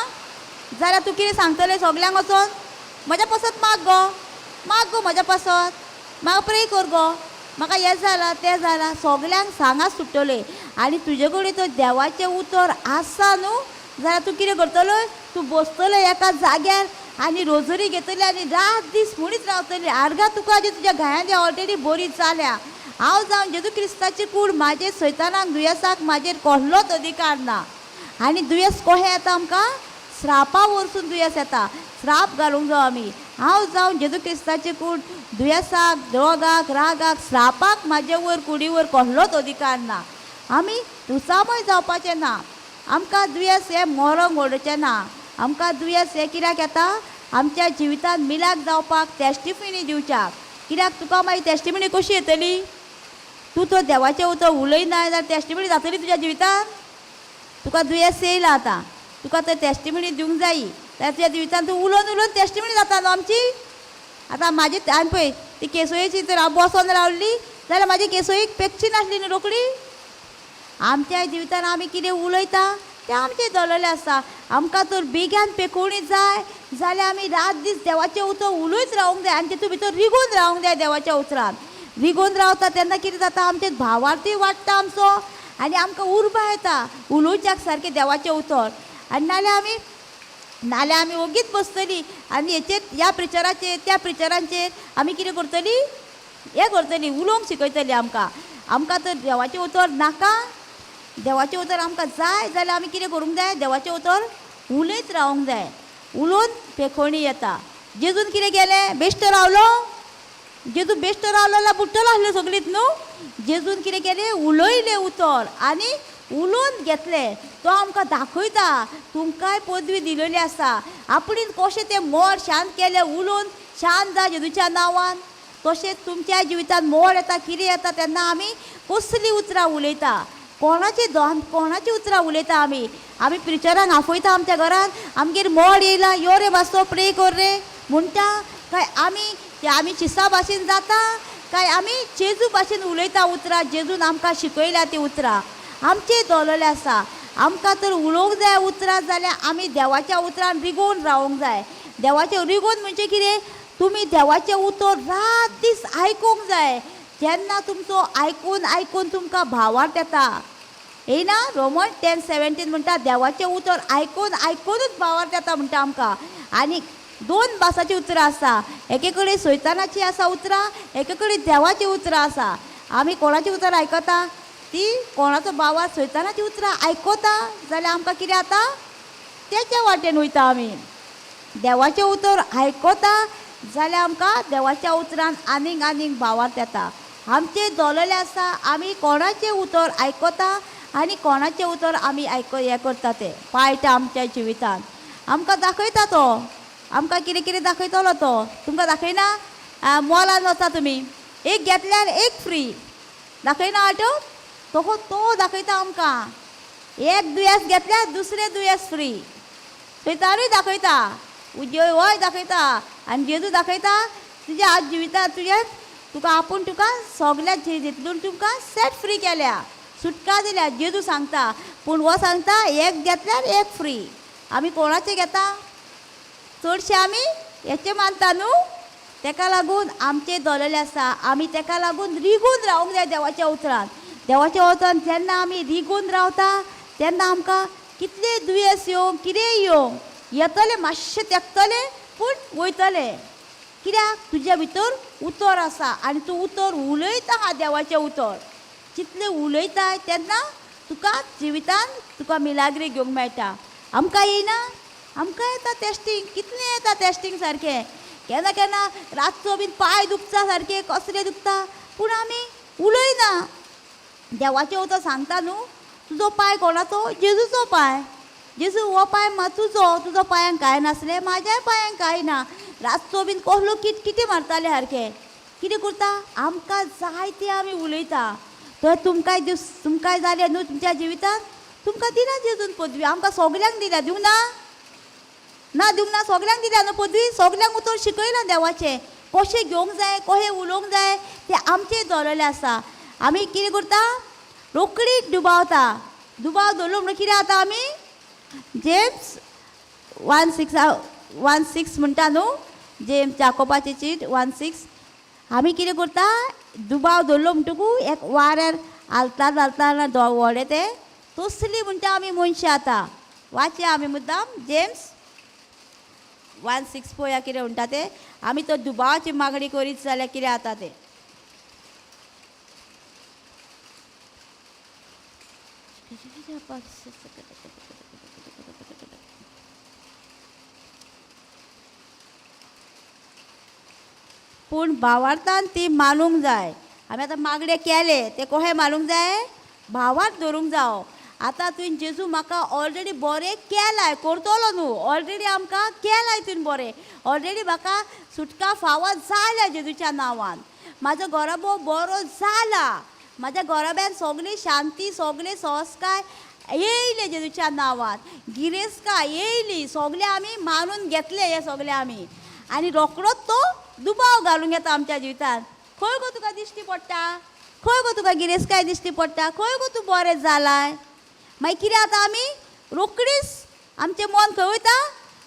जाल्यार तूं कितें सांगतलें सगल्यांक वचोन म्हज्या पासत माग गो माग गो म्हज्या पासत म्हाका प्रे कर गो म्हाका हें जालां तें जालां सगल्यांक सांगा सुट्टलें. आनी तुजे कडेन तर देवाचें उतर आसा न्हू जाल्यार तूं कितें करतलो तूं बसतलो एका जाग्यार आनी रोजरी घेतली आनी रात दीस म्हणीत रावतली, आर्गां तुका जी तुज्या घायांनी ऑलरेडी बरी जाल्या. हांव जावन जेजू क्रिस्ताची कूड म्हाजेर सैतानाक दुयेंसाक म्हाजेर कसलोच अधिकार ना. आनी दुयेंस कशें येता आमकां? श्रापा वरसून दुयेंस येता. श्राप घालूंक जावो आमी. हांव जावन जेजू क्रिस्ताची कूड दुयेंसाक, रोगाक, रागाक, श्रापाक म्हाजे वयर कुडीवर कसलोच अधिकार ना. आमी दुसामय जावपाचें ना. आमकां दुयेंस हें मरोंक ओडचें ना. आमकां दुयेंस हें कित्याक येता? आमच्या जिवितांत मिलाक जावपाक, टेस्टिफिनी दिवच्याक. कित्याक तुका मागीर टेस्टिमनी कशी येतली? तूं तो देवाचें उतर उलयना जाल्यार टेस्टिमनी जातली तुज्या जिवितांत? तुका दुयेंस येयलां आतां, तुका तर टेस्टिमनी दिवंक जायी, जाल्यार तुज्या जिवितांत तूं उलोवन उलोवन टेस्टिमनी जाता न्हू आमची. आतां म्हाजी आनी पळय ती केसोयेची तर हांव बसोन रावली जाल्यार म्हाजी केसोयेक पेकची नासली न्हू रोखडी. आमच्या जिवितान आमी कितें उलयता तें आमचें दवरलेलें आसा. आमकां तर बेग्यान पेकोवणी जाय जाल्यार आमी रात दीस देवाचें उतर उलयत रावंक जाय आनी तितून भितर रिगोवन रावंक जाय. देवाच्या उतरान रिगोवन रावता तेन्ना कितें जाता? आमचें भावार्थूय वाडटा आमचो आनी आमकां उर्बा येता उलोवच्याक सारकें देवाचें उतर. आनी नाल्यार आमी ओगीच बसतली आनी हेचेर ह्या प्रिचराचेर त्या प्रिचरांचेर आमी कितें करतली, हें करतली, उलोवंक शिकयतली आमकां. आमकां तर देवाचें उतर नाका, देवाचें उतर आमकां जाय जाल्यार आमी कितें करूंक जाय? देवाचें उतर उलयत रावंक जाय. उलोवन पेखोणी येता. जेजून कितें केलें? बेश्टो रावलो? जेजू बेश्टो रावलो जाल्यार बुडटलो आसलो सगळींच न्हू. जेजून कितें केलें? उलयलें उतर आनी उलोवन घेतलें. तो आमकां दाखयता तुमकांय पदवी दिलेली आसा. आपणेन कशें तें मोर शांत केलें, उलोवन शांत जा जेजूच्या नांवान, तशेंच तुमच्या जिवितांत मोर येता कितें येता तेन्ना आमी कसलीं उतरां उलयता, कोणाची दोन कोणाची उतरां उलयता आमी. आमी प्रिचरांक आफयता आमच्या घरान, आमगेर मोड येयला यो रे मातसो प्रे कर रे म्हणटा, काय आमी आमी शिसा भाशेन जाता काय आमी जेजू भाशेन उलयता उतरां? जेजून आमकां शिकयल्या ती उतरां आमचें दवरलेलें आसा. आमकां तर उलोवंक जाय उतरां जाल्यार आमी देवाच्या उतरान रिगोवन रावंक जाय. देवाचें रिगोवन म्हणजे कितें? तुमी देवाचें उतर रात दीस आयकूंक जाय. जेन्ना तुमचो आयकून आयकून तुमकां भावार्थ येता येयना? रोमन 10:17 म्हणटा देवाचें उतर आयकून आयकुनूच भावार्थ येता म्हणटा आमकां. आनी दोन भासाचीं उतरां आसा, एके कडेन सैतानाची आसा उतरां, एके कडेन देवाचीं उतरां आसा. आमी कोणाचीं उतरां आयकता? ती कोणाचो भावार्थ सैतानाचीं उतरां आयकता जाल्यार आमकां कितें जाता? तेच्या वाटेन वयता आमी. देवाचें उतर आयकता जाल्यार आमकां देवाच्या उतरान आनीक आनीक भावार्थ येता. आमचें दवरलेलें आसा आमी कोणाचें उतर आयकता आनी कोणाचें उतर आमी आयक हें करता तें पाळटा आमच्या जिवितान. आमकां दाखयता तो, आमकां कितें कितें दाखयतलो तो. तुमकां दाखयना? मॉलान वता तुमी, एक घेतल्यार एक फ्री, दाखयना ऑटो? तो तो दाखयता आमकां. एक दुयेंस घेतल्यार दुसरें दुयेंस फ्री. सैतानूय दाखयता, होय दाखयता आनी जेजू दाखयता तुज्या आज जिवितांत तुज्या तुका आपूण तुका सगल्या जितून तुमकां सेट फ्री केल्या, सुटका दिल्या जेजू सांगता. पूण हो सांगता एक घेतल्यार एक फ्री. आमी कोणाचें घेता? चडशे आमी हेचें मानता न्हू. तेका लागून आमचें दवरलेलें आसा. आमी तेका लागून रिगून रावंक जाय देवाच्या उतरान. देवाच्या उतरान जेन्ना आमी रिगून रावता तेन्ना आमकां कितलें दुयेंस येवं कितेंय येवं येतलें, मातशें तेकतलें पूण वयतलें. कित्याक? तुज्या भितर उतर आसा आनी तूं उतर उलयता आहा देवाचें उतर. जितलें उलयताय तेन्ना तुका जिवितान तुका मिलाग्री घेवंक मेळटा. आमकां येयना? आमकां येता टेस्टींग, कितलें येता टेस्टींग सारकें. केन्ना केन्ना रातचो बीन पांय दुखता सारकें, कसलें दुखता, पूण आमी उलयना. देवाचें उतर सांगता न्हू, तुजो पांय कोणाचो? जेजूचो पांय. जेजू हो पांय तुजो, तुजो पांयांक कांय नासलें, म्हाज्याय पांयांक कांय ना. रातचो बीन कसलो किटकिटी मारताले सारकें. कितें करता? आमकां जाय तें आमी उलयता. तर तुमकांय दीस तुमकांय जालें न्हू तुमच्या जिवितांत, तुमकां दिला जेजून पदवी. आमकां सगल्यांक दिल्या, दिवंक ना? ना दिवंक ना? सगल्यांक दिल्या न्हू पदवी. सगल्यांक उतर शिकयलां देवाचें, कशें घेवंक जाय, कशें उलोवंक जाय तें आमचें दवरलेलें आसा. आमी कितें करता? रोखडी दुबावता. दुबाव दवरलो म्हणून कितें जाता? आमी जेम्स 1:6 म्हणटा न्हू, जेम्स जाकोबाची चीट 1:6. आमी कितें करता? दुबाव दवरलो म्हणटकू एक वाऱ्यार हालता घालता व्हडें तें तसली म्हणटा आमी मनशां. आतां वाचया आमी मुद्दाम जेम्स 1:6 पळोवया कितें म्हणटा तें. आमी तो दुबावाची मागणी करीत जाल्यार कितें जाता तें. पूण भावार्थान ती मानूंक जाय. आमी आतां मागणें केलें तें कशें मानूंक जाय, भावार्थ धरूंक जावो. आतां तुवें जेजू म्हाका ऑलरेडी बरें केलाय, करतलो न्हू, ऑलरेडी आमकां केलाय तुवें बरें, ऑलरेडी म्हाका सुटका फावो जाल्या जेजूच्या नांवान. म्हाजो घराबो बरो जाला, म्हाज्या घराब्यान सगळी शांती सगळी संस्कार येयले जेजूच्या नांवान, गिरेस्तकाय येयली, सगळें आमी मानून घेतले हे सगळें आमी. आनी रोकडोच तो दुबाव घालूंक येता आमच्या जिवितान. खंय गो तुका दिश्टी पडटा, खंय गो तुका गिरेस्तकाय दिश्टी पडटा, खंय गो तूं बरें जालाय. मागीर कितें जाता, आमी रोकडीच आमचें मन खंय वयता,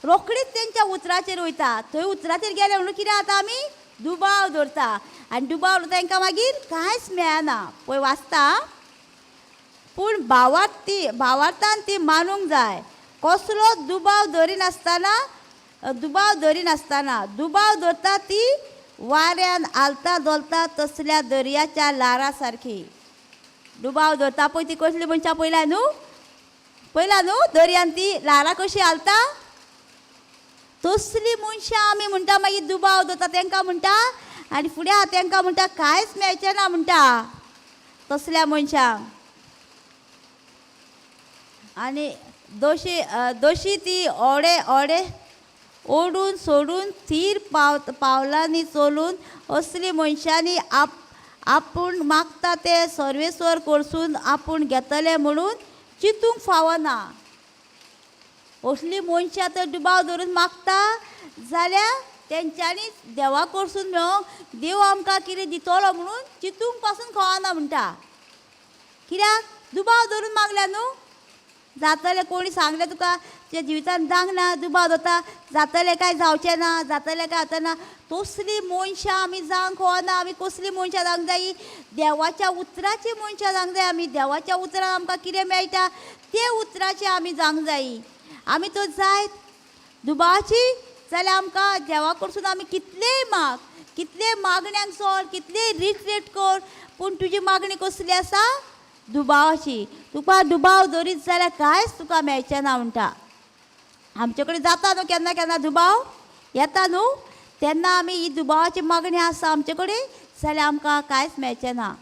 रोकडीच तेंच्या उतराचेर वयता. थंय उतराचेर गेले म्हणून कितें जाता, आमी दुबाव दवरता आनी दुबाव दवरता तांकां मागीर कांयच मेळना. पळय वाचता, पूण भावार्थान ती मानूंक जाय, कसलो दुबाव दरिनासतना, दुबाव दरिनासतना. दुबाव दवरता ती वाऱ्यान आलता धोलता तसल्या दर्याच्या ल्हारा सारकी. दुबाव दवरता पळय ती कसली मनशां पळयला न्हू, पळयला न्हू दर्यान ती ल्हारां कशी हालता, तसली मनशां आमी म्हणटा. मागीर दुबाव दवरता तांकां म्हणटा आनी फुडें आहा तांकां म्हणटा कांयच मेळचें ना म्हणटा तसल्या मनशांक. आनी दोशी दोशी ती ओडे ओडे ओडून सोडून थीर पावलांनी चलून असली मनशांनी आपूण मागता ते सर्वेस्वर कडसून आपूण घेतले म्हणून चिंतूंक फावना. असली मनशां तर दुबाव धरून मागता जाल्यार तेंच्यांनी देवा कडसून मेळोंक देव आमकां कितें दितलो म्हणून चिंतूंक पासून खवना म्हणटा. कित्याक दुबाव धरून मागल्या न्हू, जातलें कोणी सांगलें तुका तुज्या जिवितान जावंक ना, दुबाव दवरता जातलें काय जावचें ना, जातलें काय जावचें ना. तसली मनशां आमी जावंक खवना. आमी कसली मनशां जावंक जायी, देवाच्या उतराची मनशां जावंक जाय. आमी देवाच्या उतरान आमकां कितें मेळटा ते उतराचे आमी जावंक जायी. आमी तो जायत दुबावाची जाल्यार आमकां देवा कडसून आमी कितलेय माग, कितलेय मागण्यांक सोड, कितलेय रिट्रेट कर, पूण तुजी मागणी कसली आसा, दुबावाची. तुका दुबाव दवरीत जाल्यार कांयच तुका मेळचें ना म्हणटा. आमचे कडेन जाता न्हू केन्ना केन्ना दुबाव येता न्हू, तेन्ना आमी ही दुबावाची मागणी आसा आमचे कडेन जाल्यार आमकां कांयच मेळचें ना.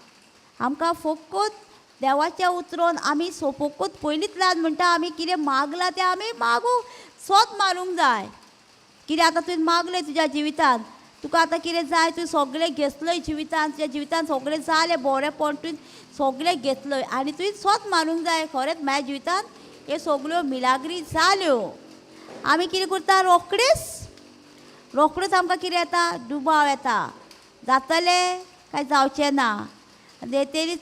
आमकां फकत देवाच्या उतरोन आमी सोपोकूच पयलींच ल्हान म्हणटा आमी कितें मागलां तें आमी मागूंक सोत मारूंक जाय. कितें आतां तुवें मागलें तुज्या जिवितान, तुका आतां कितें जाय तुवें सगळें घेतलय जिवितान, तुज्या जिवितान सगळें जालें बरेंपण तुवें सगळें घेतलय आनी तुवें सोत मारूंक जाय खरेंच म्हाज्या जिवितान हे सगळ्यो मिलाग्री जाल्यो. आमी कितें करता, रोखडीच रोखडोच आमकां कितें येता, दुबाव येता, जातलें काय जावचें ना. तेणी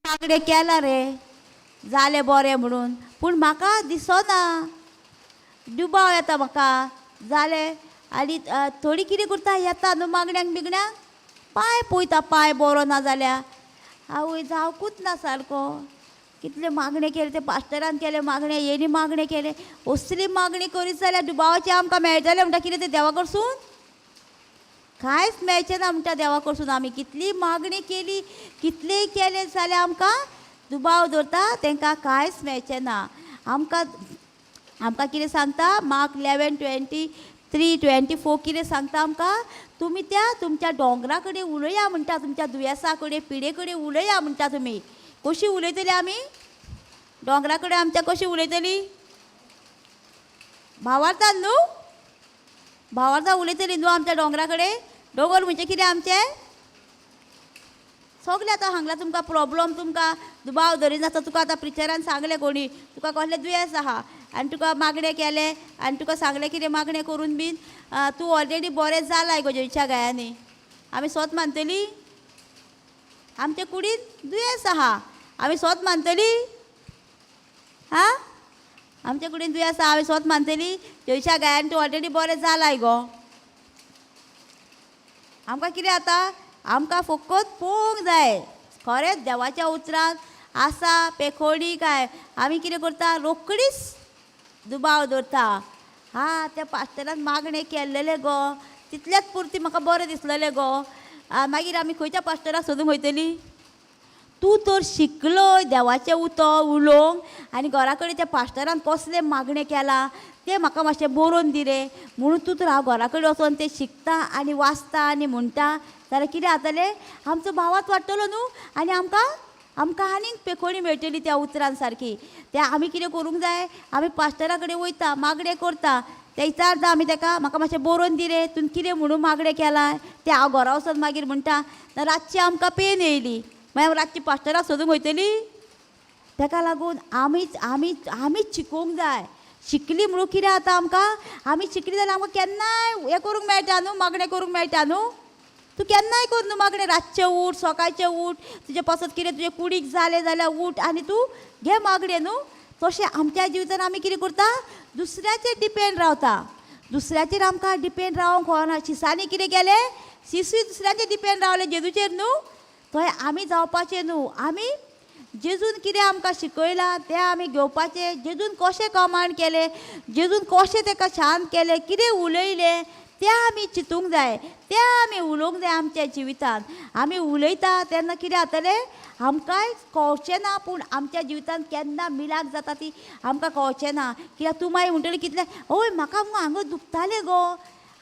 मागणें केलां रे जालें बरें म्हणून, पूण म्हाका दिसना, दुबाव येता म्हाका जालें. आनी थोडी कितें करता, येता न्हू मागण्यांक बिगण्यांक पांय पळयता, पांय बरो ना जाल्यार आवय जावकूच ना सारको. कितले मागणें केलें ते पास्टरान केलें मागणें, हेणी मागणें केलें, असली मागणी करीत जाल्यार दुबावाचें आमकां मेळटलें म्हणटा कितें तें देवा कडसून कांयच मेळचें ना म्हणटा. देवा कडसून आमी कितली मागणी केली, कितलीय केलें जाल्यार आमकां दुबाव दवरता तांकां कांयच मेळचें ना. आमकां आमकां कितें सांगता, मार्क 11:23, 24 कितें सांगता आमकां, तुमी त्या तुमच्या दोंगरा कडेन उलया म्हणटा, तुमच्या दुयेंसा कडेन पिडे कडेन उलया म्हणटा. तुमी कशी उलयतली आमी दोंगरा कडेन आमच्या कशी उलयतली, भावार्थान न्हू, भावार्थान उलयतली न्हू आमच्या दोंगरा कडेन. दोंगर म्हणजे कितें आमचें सगळें आतां हांगला तुमकां प्रोब्लम, तुमकां दुबाव धरिनासतना तुका आतां प्रिचरान सांगलें कोणी तुका कसलें दुयेंस आहा आनी तुका मागणें केलें आनी तुका सांगलें कितें मागणें करून बीन तूं ऑलरेडी बरें जालाय गो जेच्या गायांनी, आमी सोत मानतली? आमच्या कुडीन दुयेंस आहा आमी सोत मानतली? हा, आमच्या कुडीन दुयेंस आहा आमी सोत मानतली? जेच्या गायांनी तूं ऑलरेडी बरें जालाय गो. आमकां कितें जाता, आमकां फकत पळोवंक जाय खरेंच देवाच्या उतरान आसा पेखोडी काय. आमी कितें करता, रोकडीच दुबाव दवरता. हा त्या पास्टरान मागणें केल्लेलें गो, तितल्याच पुरती म्हाका बरें दिसलेलें गो. मागीर आमी खंयच्या पास्टराक सोदूंक वयतली? तूं तर शिकलोय देवाचें उतर उलोवंक आनी घरा कडेन त्या पास्टरान कसलें मागणें केलां तें म्हाका मातशें बरोवन दी रे म्हणून तूं तर हांव घरा कडेन वचोन तें शिकता आनी वाचता आनी म्हणटा जाल्यार कितें जातलें? आमचो भावात वाडटलो न्हू आनी आमकां आमकां आनीक पेखोणी मेळटली त्या उतरान सारकी. तें आमी कितें करूंक जाय, आमी पास्टरा कडेन वयता मागणें करता, तें विचारता आमी ताका म्हाका मातशें बरोवन दी रे तुवें कितें म्हणून मागणें केलां तें. हांव घरा वचोन मागीर म्हणटा रातची आमकां पेन येयली, मागीर रातची पास्टराक सोदूंक वयतली? ताका लागून आमीच आमी आमीच शिकोवंक जाय. शिकली म्हणून कितें जाता आमकां, आमी शिकली जाल्यार आमकां केन्नाय हें करूंक मेळटा न्हू, मागणें करूंक मेळटा न्हू. तूं केन्नाय कर न्हू मागणें, रातचें उठ सकाळचें उठ, तुजे पासत कितें तुजे कुडीक जालें जाल्यार उठ आनी तूं घे मागणें न्हू. तशें आमच्या जिवितान आमी कितें करता, दुसऱ्याचेर डिपेंड रावता. दुसऱ्याचेर आमकां डिपेंड रावंक कळना. शिसांनी कितें केलें, शिसूय दुसऱ्याचेर डिपेंड रावलें जेजूचेर न्हू. थंय आमी जावपाचें न्हू. आमी जेजून कितें आमकां शिकयलां तें आमी घेवपाचें. जेजून कशें कमांड केलें, जेजून कशें ताका शांत केलें, कितें उलयलें तें आमी चिंतूंक जाय, तें आमी उलोवंक जाय आमच्या जिवितान. आमी उलयता तेन्ना कितें जातलें आमकांय कळचें ना, पूण आमच्या जिवितान केन्ना मिलाक जाता ती आमकां कळचें ना. कित्याक तूं मागीर म्हणटली कितलें, हय म्हाका मुगो हांगा दुखतालें गो,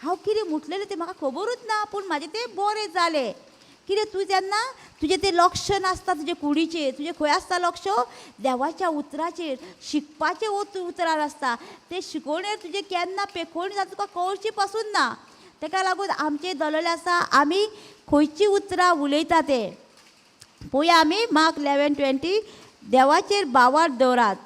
हांव कितें म्हटलेलें तें म्हाका खबरूच ना, पूण म्हाजें तें बरें जालें. कितें तूं जेन्ना तुजें तें लक्ष नासता तुजे कुडीचेर, तुजें खंय आसता लक्ष? देवाच्या उतराचेर, शिकपाचें उतरार आसता. तें शिकोवणेर तुजें केन्ना पेखोवणी जाता तुका कळची पासून ना. ताका लागून आमचें दवरलेलें आसा आमी खंयचीं उतरां उलयता तें. पळोवया आमी मार्क 11:20, देवाचेर भावार्थ दवरात.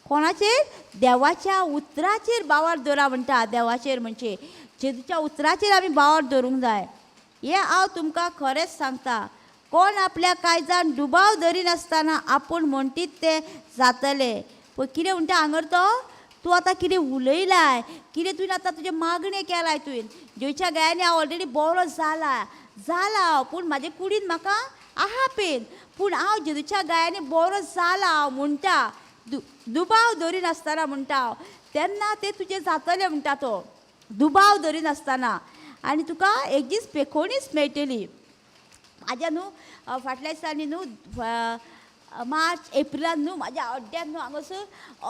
कोणाचेर? देवाच्या उतराचेर भावार्थ दवरा म्हणटा. देवाचेर म्हणजे जेजूच्या उतराचेर आमी भावार्थ दवरूंक जाय. हें हांव तुमकां खरेंच सांगता, कोण आपल्या काळजान दुबाव धरिनासतना आपूण म्हणटीत तें जातलें. पळय कितें म्हणटा हांगर तो, तूं आतां कितें उलयलाय, कितें तुवें आतां तुजें मागणें केलाय, तुवें जेच्या गायांनी हांव ऑलरेडी बरो जाला जाला हांव, पूण म्हाजे कुडीन म्हाका आहा पेन, पूण हांव जेजूच्या गायांनी बरो जाला हांव म्हणटा, दुबाव धरिनासतना म्हणटा हांव, तेन्ना तें तुजें जातलें म्हणटा तो, दुबाव धरिनासतना, आनी तुका एक दीस पेखोवणीच मेळटली. म्हाज्या न्हू फाटल्या दिसांनी न्हू मार्च एप्रिलान न्हू म्हाज्या अड्ड्यान न्हू हांगासर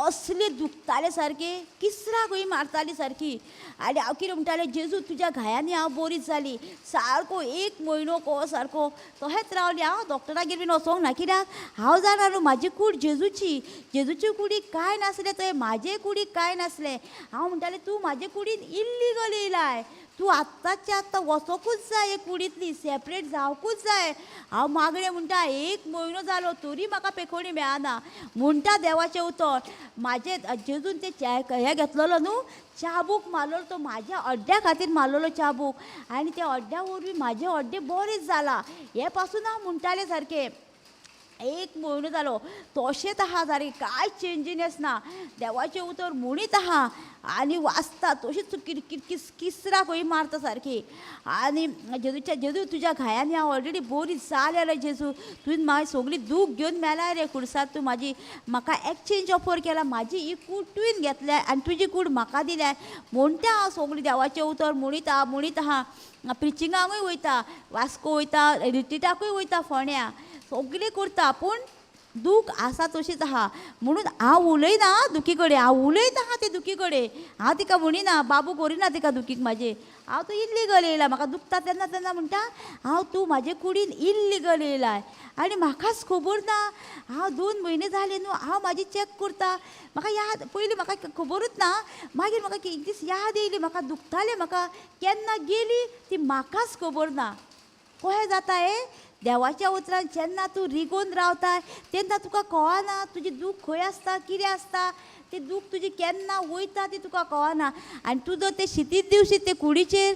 असले दुखताले सारके, किसराक खंय मारताली सारकी. आनी हांव कितें म्हणटालें, जेजू तुज्या घायांनी हांव बरी जाली. सारको एक म्हयनो को सारको तशेंच रावली हांव, डॉक्टरागेर बीन वचोंक ना, कित्याक हांव जाणा न्हू म्हाजी कूड जेजूची, जेजूची कुडीक कांय नासलें, थंय म्हाजे कुडीक कांय नासलें. हांव म्हणटालें तूं म्हाजे कुडीन इल्लीगल येयलाय, तूं आत्ताचे आत्तां वचोंकूच जाय, हे कुडींतली सेपरेट जावंकूच जाय. हांव मागणें म्हणटा एक म्हयनो जालो तरी म्हाका पेखोवणी मेळना. म्हणटा देवाचें उतर, म्हाजे जेजून ते हें घेतलेलो न्हू चाबूक मारलेलो, तो म्हाज्या अड्ड्या खातीर मारलेलो चाबूक, आनी त्या अड्ड्या वरवीं म्हाजें अड्डें बरें जालां. हें पासून हांव म्हणटालें सारकें एक म्हयनो जालो तशेंच आहा सारकें, कांय चेंजीनेस ना. देवाचें उतर म्हणीत आहा आनी वाचता तशीच किस किसरा खंय मारता सारकी. आनी जेजूच्या जेजू तुज्या घायांनी हांव ऑलरेडी बरी जालें रे जेजू, तुवें म्हाजी सगळी दूख घेवन मेलाय रे खुर्सार, तूं म्हाजी म्हाका एक्सचेंज ऑफर केला, म्हाजी ही कूड तुवें घेतल्या आनी तुजी कूड म्हाका दिल्या. म्हणटा हांव सगळी देवाचें उतर म्हणीत आहा म्हणीत आहा. प्रिचिंगाकूय वयता, वास्को वयता, रिट्रिटाकूय वयता, फोंड्या सगळें करता, पूण दूख आसा तशीच आहा. म्हणून हांव उलयना दुखी कडेन, हांव उलयता आहा ते दुखी कडेन, हांव तिका म्हणिना बाबू करिना तिका दुखीक म्हाजे, हांव तूं इल्लीगल येयला म्हाका दुखता तेन्ना तेन्ना म्हणटा हांव तूं म्हाजे कुडीन इल्लीगल येयलाय आनी म्हाकाच खबर ना. हांव 2 म्हयने जाले न्हू हांव म्हाजी चॅक करता, म्हाका याद पयलीं म्हाका खबरूच ना, मागीर म्हाका एक दीस याद येयली, म्हाका दुखतालें, म्हाका केन्ना गेली ती म्हाकाच खबर ना. कशें जाता हें? देवाच्या उतरान जेन्ना तूं रिगोवन रावता तेन्ना तुका कळना तुजी दूख खंय आसता कितें आसता, ती दूख तुजी केन्ना वयता ती तुका कळना. आनी तूं जर ते शितीत दिवशीत ते कुडीचेर,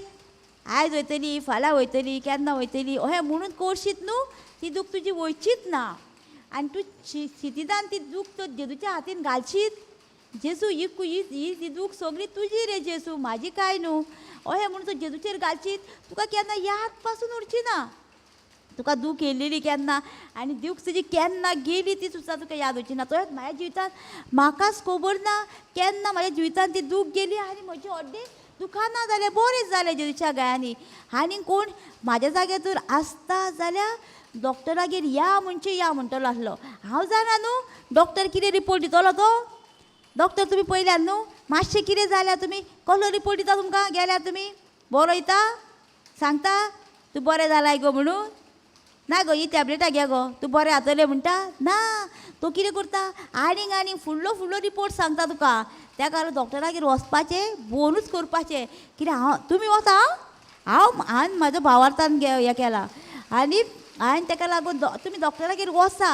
आयज वयतली फाल्यां वयतली केन्ना वयतली अशें म्हणून करशीत न्हू, ती दूख तुजी वयचीच ना. आनी तूं शितिदान ती दूख तर जेजूच्या हातीन घालशीत, जेजू ही ही दूख सगळी तुजी रे जेजू, म्हाजी कांय न्हू, अशें म्हणून तूं जेजूचेर घालशीत, तुका केन्ना याद पासून उरची ना. तुका दूख येयलेली केन्ना आनी दूख तुजी केन्ना गेली ती सुद्दां तुका याद उरची ना. तशेंच म्हाज्या जिवितांत म्हाकाच खबर ना केन्ना म्हाज्या जिवितांत ती दूख गेली आनी म्हजी अर्दी दुखां ना जालें, बरें जालें जेजूच्या गायांनी. आनी कोण म्हाज्या जाग्यार जर आसता जाल्यार डॉक्टरागेर या म्हणचे या म्हणटलो आसलो. हांव जाणा न्हू डॉक्टर कितें रिपोर्ट दितलो तो. डॉक्टर तुमी पयल्यार न्हू मातशें कितें जाल्यार तुमी कसलो रिपोर्ट दिता तुमकां गेल्यार तुमी बरो दिता सांगता तूं बरें जालाय गो म्हणून? ना गो ही टॅबलेटां घे गो तूं बरें जातलें म्हणटा ना. तो कितें करता आनीक आनीक फुडलो फुडलो रिपोर्ट सांगता तुका. त्या कारण डॉक्टरागेर वचपाचें बोनूच करपाचें. कित्याक हांव तुमी वता हांव हांवें म्हाजो भावार्थान हें केला आनी हांवें ताका लागून तुमी डॉक्टरागेर वचा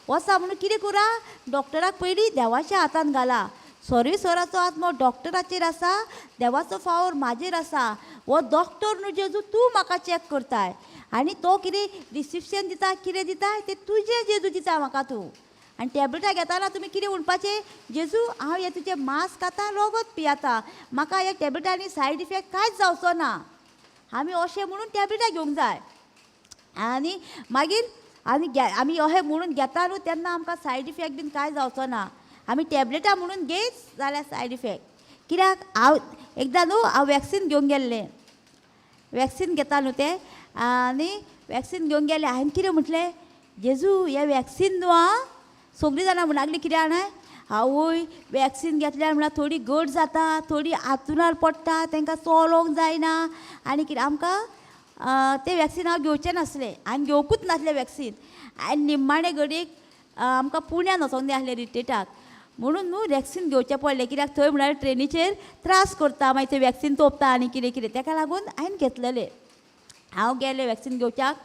वचा म्हणून कितें करा डॉक्टराक पयलीं देवाच्या हातान घाला. सर्वेस्वराचो आत्मो डॉक्टराचेर आसा, देवाचो फावर म्हाजेर आसा. हो डॉक्टर न्हू जेजू तूं म्हाका चॅक करताय आनी तो कितें रिसिप्शन दिता कितें दिता तें तुजें जेजू दिता म्हाका तूं. आनी टॅबलेटां घेताना तुमी कितें म्हणपाचें जेजू हांव हें तुजें मास्क खाता रगत पियाता म्हाका ह्या टॅबलेटांनी सायड इफेक्ट कांयच जावचो ना. आमी अशें म्हणून टॅबलेटां घेवंक जाय. आनी मागीर आमी आमी अशें म्हणून घेता न्हू तेन्ना आमकां सायड इफेक्ट बीन कांय जावचो ना. आमी टॅबलेटां म्हणून घेयत जाल्यार सायड इफेक्ट. कित्याक हांव एकदां न्हू हांव वॅक्सीन घेवंक गेल्लें, वॅक्सीन घेता न्हू तें आनी वॅक्सीन घेवंक गेलें. हांवें कितें म्हटलें जेजू हें वॅक्सीन न्हू आं. सगळीं जाणां म्हण लागलीं कितें जाणा आवय वॅक्सीन घेतल्यार म्हळ्यार थोडी घट जाता, थोडी हातुणार पडटा, तांकां चलोवंक जायना आनी कितें आमकां तें वॅक्सीन हांव घेवचें नासलें. हांवें घेवकूच नासलें वॅक्सीन. आनी निमाणे घडयेक आमकां पुण्यान वचोंक जाय आसलें रिट्रीटाक म्हणून न्हू वॅक्सीन घेवचें पडलें. कित्याक थंय म्हळ्यार ट्रेनीचेर त्रास करता मागीर थंय वॅक्सीन तोपता आनी कितें कितें ताका लागून हांवें घेतलेलें. हांव गेलें वॅक्सीन घेवच्याक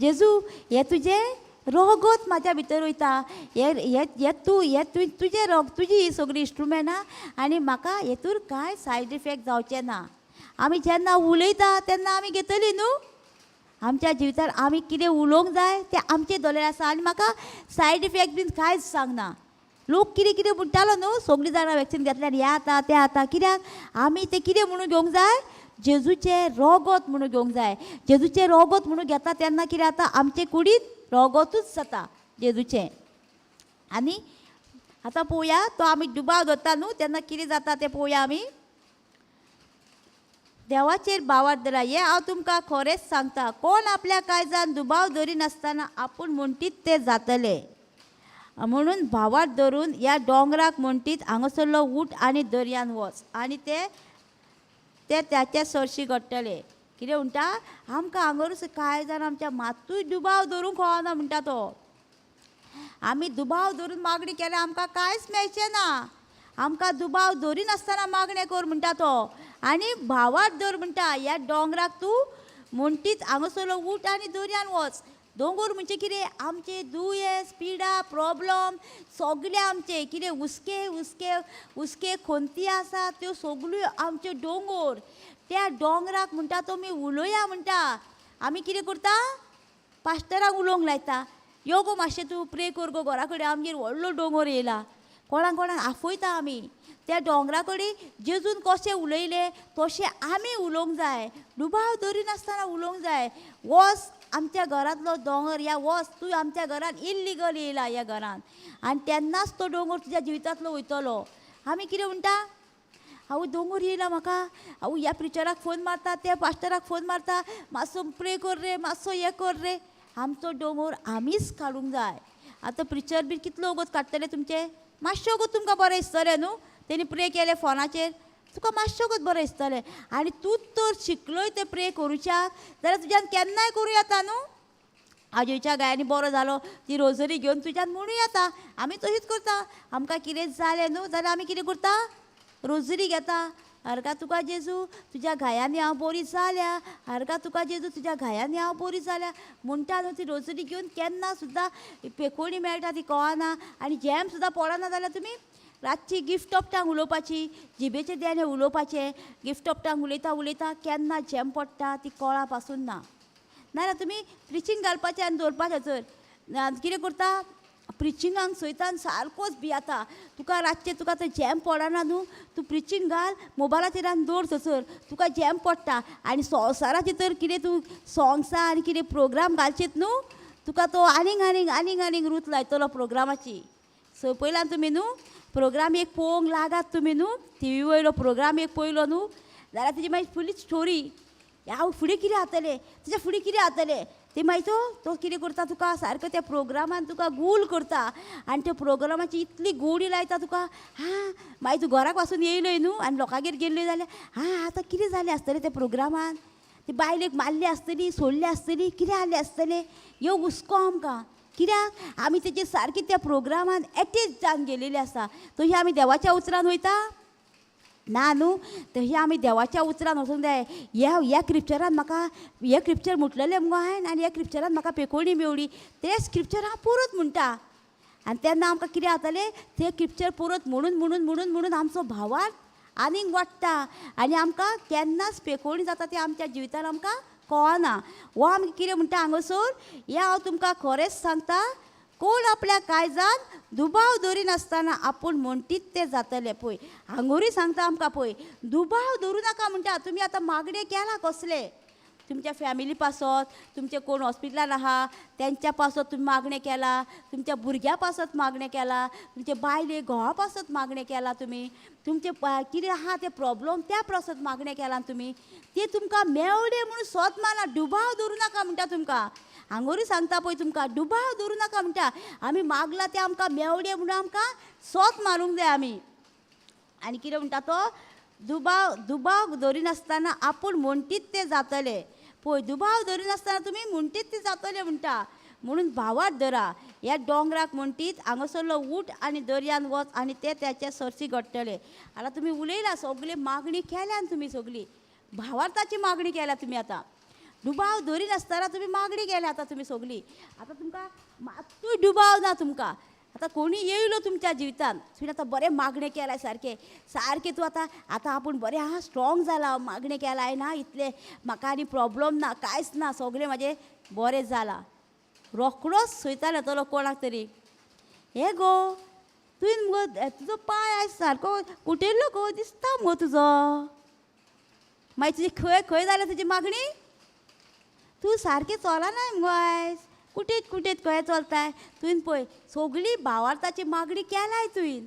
जेजू हें तुजें रगत म्हाज्या भितर वयता हे हे हे तूं हे तूं तुजें रग तुजी ही सगळीं इंस्ट्रुमेंटां आनी म्हाका हेतूर कांय सायड इफेक्ट जावचें ना. आमी जेन्ना उलयता तेन्ना आमी घेतली न्हू आमच्या जिवितान आमी कितें उलोवंक जाय तें आमचे दोळे आसा आनी म्हाका सायड इफेक्ट बीन कांयच सांगना. लोक कितें कितें म्हणटालो न्हू सगळीं जाणां वॅक्सीन घेतल्यार हें जाता तें जाता. कित्याक आमी तें कितें म्हणून घेवंक जाय जेजूचें रगत म्हणून घेवंक जाय. जेजूचें रगत म्हणून घेता तेन्ना कितें जाता आमचे कुडींत रगतूच जाता जेजूचें. आनी आतां पळोवया तो आमी दुबाव दवरता न्हू तेन्ना कितें जाता तें पळोवया. आमी देवाचेर भावार्थ धरा हें हांव तुमकां खरेंच सांगता कोण आपल्या काळजान दुबाव दरिनासतना आपूण म्हणटीत तें जातलें. म्हणून भावार्थ धरून ह्या दोंगराक म्हणटीत हांगासरलो उठ आनी दर्यान वच आनी ते ते त्याच्या सरशी घडटले. कितें म्हणटा आमकां हांगारूच कांय जाण आमच्या मातूय दुबाव धरूंक कळना म्हणटा तो. आमी दुबाव धरून मागणी केल्यार आमकां कांयच मेळचें ना. आमकां दुबाव धरिनासतना मागणें कर म्हणटा तो आनी भावार्थ धर म्हणटा ह्या दोंगराक तूं म्हणटीत हांगासरलो उठ आनी दर्यान वच. दोंगर म्हणजे कितें आमचे दुयेंस पिडा प्रोब्लम सगळे आमचे कितें हुस्के हुस्के हुस्के खंती आसा त्यो सगळ्यो आमच्यो दोंगर. त्या दोंगराक म्हणटा तो मी उलोया म्हणटा. आमी कितें करता पास्टराक उलोवंक लायता यो गो मातशें तूं प्रे कर गो घरा कडेन आमगेर व्हडलो दोंगर येयला. कोणाक कोणाक आफयता आमी त्या दोंगरा कडेन जेजून कशें उलयलें तशें आमी उलोवंक जाय. दुबाव दरिनासतना उलोवंक जाय. वच आमच्या घरांतलो दोंगर ह्या वच तूं आमच्या घरान इल्लिगल येयला ह्या घरान आनी तेन्नाच तो दोंगर तुज्या जिवितांतलो वयतलो. आमी कितें म्हणटा हांव दोंगर येयला म्हाका हांव ह्या प्रिचराक फोन मारता त्या पास्टराक फोन मारता मातसो प्रे कर रे मातसो हें कर रे. आमचो दोंगर आमीच काडूंक जाय. आतां प्रिचर बी कितलो वगत काडटले तुमचे मातशें वगत तुमकां बरें दिसतलें न्हू तेणी प्रे केलें फोनाचेर तुका मातशें वगत बरें दिसतलें आनी तूं तर शिकलोय तें प्रे करुच्याक जाल्यार तुज्यान केन्नाय करूं येता न्हू. आजयच्या गायांनी बरो जालो ती रोजरी घेवन तुज्यान म्हणूं येता. आमी तशीच करता आमकां कितें जालें न्हू जाल्यार आमी कितें करता रोजरी घेता. हरका तुका जेजू तुज्या घायांनी हांव बरी जाल्या हरका तुका जेजू तुज्या घायांनी हांव बरी जाल्या म्हणटा न्हू ती रोजरी घेवन केन्ना सुद्दां पेकोणी मेळटा ती कळना आनी जॅम सुद्दां पडना जाल्यार तुमी रातची गिफ्ट ऑफ टांग उलोवपाची जिबेचें देणें उलोवपाचें. गिफ्ट ऑफ टांग उलयता उलयता केन्ना जॅम पडटा ती कळा पासून ना. नाजाल्यार तुमी प्रिचींग घालपाचें आनी दवरपाचें चड कितें करता प्रिचिंगांक सयतान सारकोच भियेता. तुका रातचें तुका आतां झेम पडना न्हू, तूं प्रिचींग घाल मोबायलाचेर आनी दवर थंयसर, तुका झेम पडटा. आनी संवसाराचेर तर कितें तूं सोंग्सां आनी कितें प्रोग्राम घालशीत न्हू, तुका तो आनीक आनीक आनीक आनीक रूच लायतलो प्रोग्रामाची. सो पयल्यान तुमी न्हू प्रोग्राम एक पळोवंक लागात तुमी न्हू, टिवी वयलो प्रोग्राम एक पळयलो न्हू जाल्यार तेजी मागीर फुडली स्टोरी, ह्या फुडें कितें जातलें, तेच्या फुडें कितें जातलें, ते मागीर तो तो कितें करता तुका सारको त्या प्रोग्रामान तुका गूल करता आनी त्या प्रोग्रामाची इतली गोडी लायता तुका. हां मागीर तूं घराक वचून येयलोय न्हू आनी लोकांगेर गेल्ल्यो जाल्यार हां आतां कितें जालें आसतलें त्या प्रोग्रामान, ती बायलेक मारली आसतली, सोडली आसतली, कितें जालें आसतलें, ह्यो हुस्को आमकां. कित्याक आमी तेजे सारकी त्या प्रोग्रामान एटेच जावन गेलेली आसा. तशी आमी देवाच्या उतरान वयता ना न्हू, तशी आमी देवाच्या उतरान वचूंक जाय. ह्या ह्या क्रिप्चरान म्हाका हें क्रिप्चर म्हटलेलें मुगो हांवें आनी ह्या क्रिप्चरान म्हाका पेकोवणी मेवली, तें स्क्रिप्चर हांव परत म्हणटा. आनी तेन्ना आमकां कितें जातलें, तें क्रिप्चर परत म्हणून म्हणून म्हणून म्हणून आमचो भावार्थ आनीक वाडटा आनी आमकां केन्नाच पेकोवणी जाता तें आमच्या जिवितान आमकां कळना. हो आमी कितें म्हणटा हांगासर, हें हांव तुमकां खरेंच सांगता, कोण आपल्या काळजान दुबाव दवरिनासतना आपूण म्हणटीत तें जातलें. पळय हांगोरूय सांगता आमकां, पळय दुबाव दवरूं नाका म्हणटा. तुमी आतां मागणें केलां कसलें, तुमच्या फॅमिली पासत, तुमचे कोण हॉस्पिटलान आहा तेंच्या पासत तुमी मागणें केलां, तुमच्या भुरग्यां पासत मागणें केलां, तुमच्या बायले घोवा पासत मागणें केलां, तुमी तुमचें कितें आहा तें प्रोब्लम त्या पासत मागणें केलां तुमी, तें तुमकां मेवलें म्हणून सोद माना, दुबाव दवरूं नाका म्हणटा तुमकां. हांगोरूय सांगता पळय तुमकां, दुबाव दवरूं नाका म्हणटा. आमी मागलां तें आमकां मेवलें म्हणून आमकां सोद मारूंक जाय आमी. आनी कितें म्हणटा तो, दुबाव दुबाव दवरिनासतना आपूण म्हणटीत तें जातलें. पळय दुबाव दवरिनासतना तुमी म्हणटीत तें जातलें म्हणटा. म्हणून भावार्थ धरा, ह्या दोंगराक म्हणटीत हांगासरलो उठ आनी दर्यान वच आनी तें त्याच्या सरशी घडटलें. आतां तुमी उलयला सगळी मागणी केल्यान तुमी, सगळी भावार्थाची मागणी केल्या तुमी. आतां दुबाव दवरिनासतना तुमी मागणी केल्या आतां तुमी सगळी. आतां तुमकां मात्तूय दुबाव ना तुमकां. आतां कोणी येयलो तुमच्या जिवितान, तुवें आतां बरें मागणें केलां सारकें सारकें, तूं आतां आतां आपूण बरें आहा स्ट्रॉंग जालां, मागणें केलां ना इतलें म्हाका आनी प्रोब्लम ना, कांयच ना, सगळें म्हाजें बरें जालां. रोकडोच सयतान येतलो कोणाक तरी, हे गो तुवें मुगो तुजो पांय आयज सारको कुटिल्लो गो दिसता मुगो तुजो, मागीर तुजी खंय खंय जाल्या तुजी मागणी, तूं सारकें चलनाय मुगो आयज, कुटीत कुटीत खंय चलताय. तुवें पळय सगळी भावार्थाची मागणी केलाय तुवें.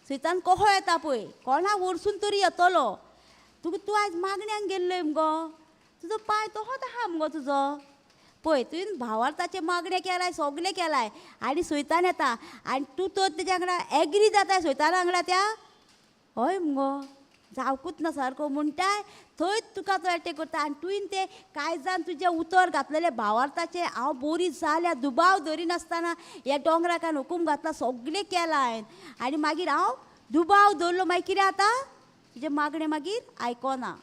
सैतान कसो येता पळय, कोणा वरसून तरी येतलो. तुका तूं आयज मागण्यांक गेल्लोय मुगो, तुजो पांय तसोच आहा मुगो तुजो. पळय तुवें भावार्थाचें मागणें केलाय, सगळें केलाय आनी सैतान येता आनी तूं तर तेज्या वांगडा एग्री जाताय सैताना वांगडा त्या, हय मुगो जावकूच ना सारको म्हणटाय, थंयच तुका तो एटेक करता. आनी तुवें तें काळजान तुजें उतर घातलेलें भावार्थाचें, हांव बरी जाल्या दुबाव दवरिनासतना ह्या दोंगराक हांवें हुकूम घातला, सगळें केलां हांवें आनी मागीर हांव दुबाव दवरलो, मागीर कितें जाता तुजें मागणें मागीर आयकना.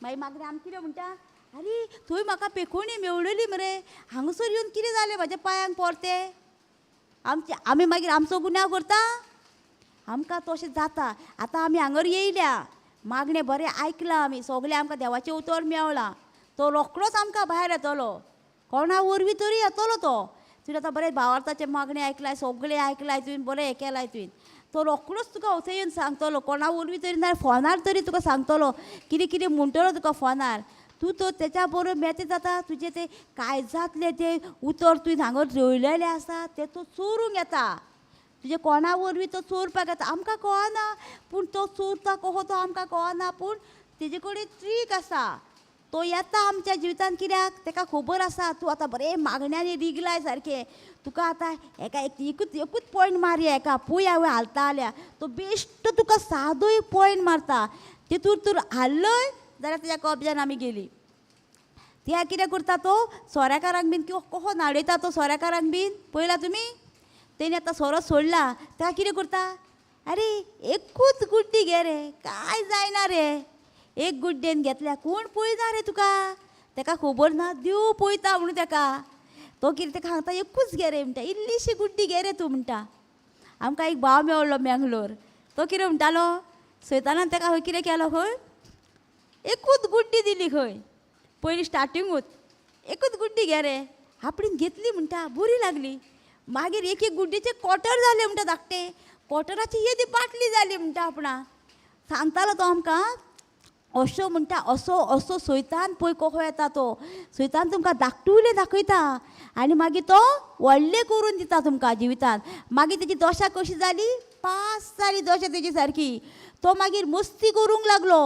मागीर मागणें आमी कितें म्हणटा, आरे थंय म्हाका पेकोवणी मेवळली मरे, हांगासर येवन कितें जालें म्हाज्या पांयांक परतें. आमचें आमी मागीर आमचो गुन्यांव करता, आमकां तशें जाता. आतां आमी हांगर येयल्या, मागणें बरें आयकलां आमी, सगळें आमकां देवाचें उतर मेवलां, तो रोकडोच आमकां भायर येतलो, कोणा वरवीं तरी येतलो तो. तुवें आतां बरें भावार्थाचें मागणें आयकलां, सगळें आयकलां तुवें, बरें हें केलां तुवें, तो रोकडोच तुका थंय येवन सांगतलो, कोणा वरवीं तरी ना फोनार तरी तुका सांगतलो, कितें कितें म्हणटलो तुका फोनार. तूं तो तेच्या बरोबर मेते जाता, तुजें तें काळजांतलें तें उतर तुवें हांगा रोयलेलें आसा तें तो चोरूंक येता, तुजें कोणा वरवीं तो चोरपाक येता. आमकां कळना, पूण तो चोरता कसो तो आमकां कळना, पूण तेजे कडेन ट्रीक आसा. तो येता आमच्या जिवितान कित्याक, तेका खबर आसा तूं आतां बरें मागण्यांनी रिगलाय सारकें, तुका आतां एका एकूच एकूच पॉयंट मारया, एका पळय हांवें हालता जाल्यार तो बेश्टो तुका सादो एक पॉयंट मारता, तितूर तूं हाडलय जाल्यार तेज्या कब्जान आमी गेली. त्या कितें करता तो सोऱ्याकारांक बीन कसो नाडयता तो सोऱ्याकारांक बीन, पळयला तुमी, तेणी आतां सोरो सोडला, ताका कितें करता, आरे एकूच गुड्डी घे रे, कांय जायना रे, एक गुड्डेन घेतल्या कोण पळयना रे तुका, तेका खबर ना देव पळयता म्हणून तेका. तो कितें तेका सांगता एकूच घे रे म्हणटा, इल्लीशी गुड्डी घे रे तूं म्हणटा. आमकां एक भाव मेवलो मेंगलोर, तो कितें म्हणटालो, सैतानान तेका खंय कितें केलो, खंय एकूच गुड्डी दिली खंय, पयलीं स्टार्टिंगूच एकूच गुड्डी घे रे, आपणेन घेतली म्हणटा, बरी लागली. मागीर एक एक गुड्डीचे क्वॉर्टर जालें म्हणटा, धाकटे क्वॉर्टराची येदी बाटली जाली म्हणटा. आपणा सांगतालो तो आमकां असो म्हणटा, असो असो सैतान पळय कसो येता तो सैतान तुमकां धाकटुले दाखयता आनी मागीर तो व्हडलें करून दिता तुमकां जिवितान. मागीर तेजी दशा कशी जाली, पास जाली दशा तेजी सारकी. तो मागीर मस्ती करूंक लागलो,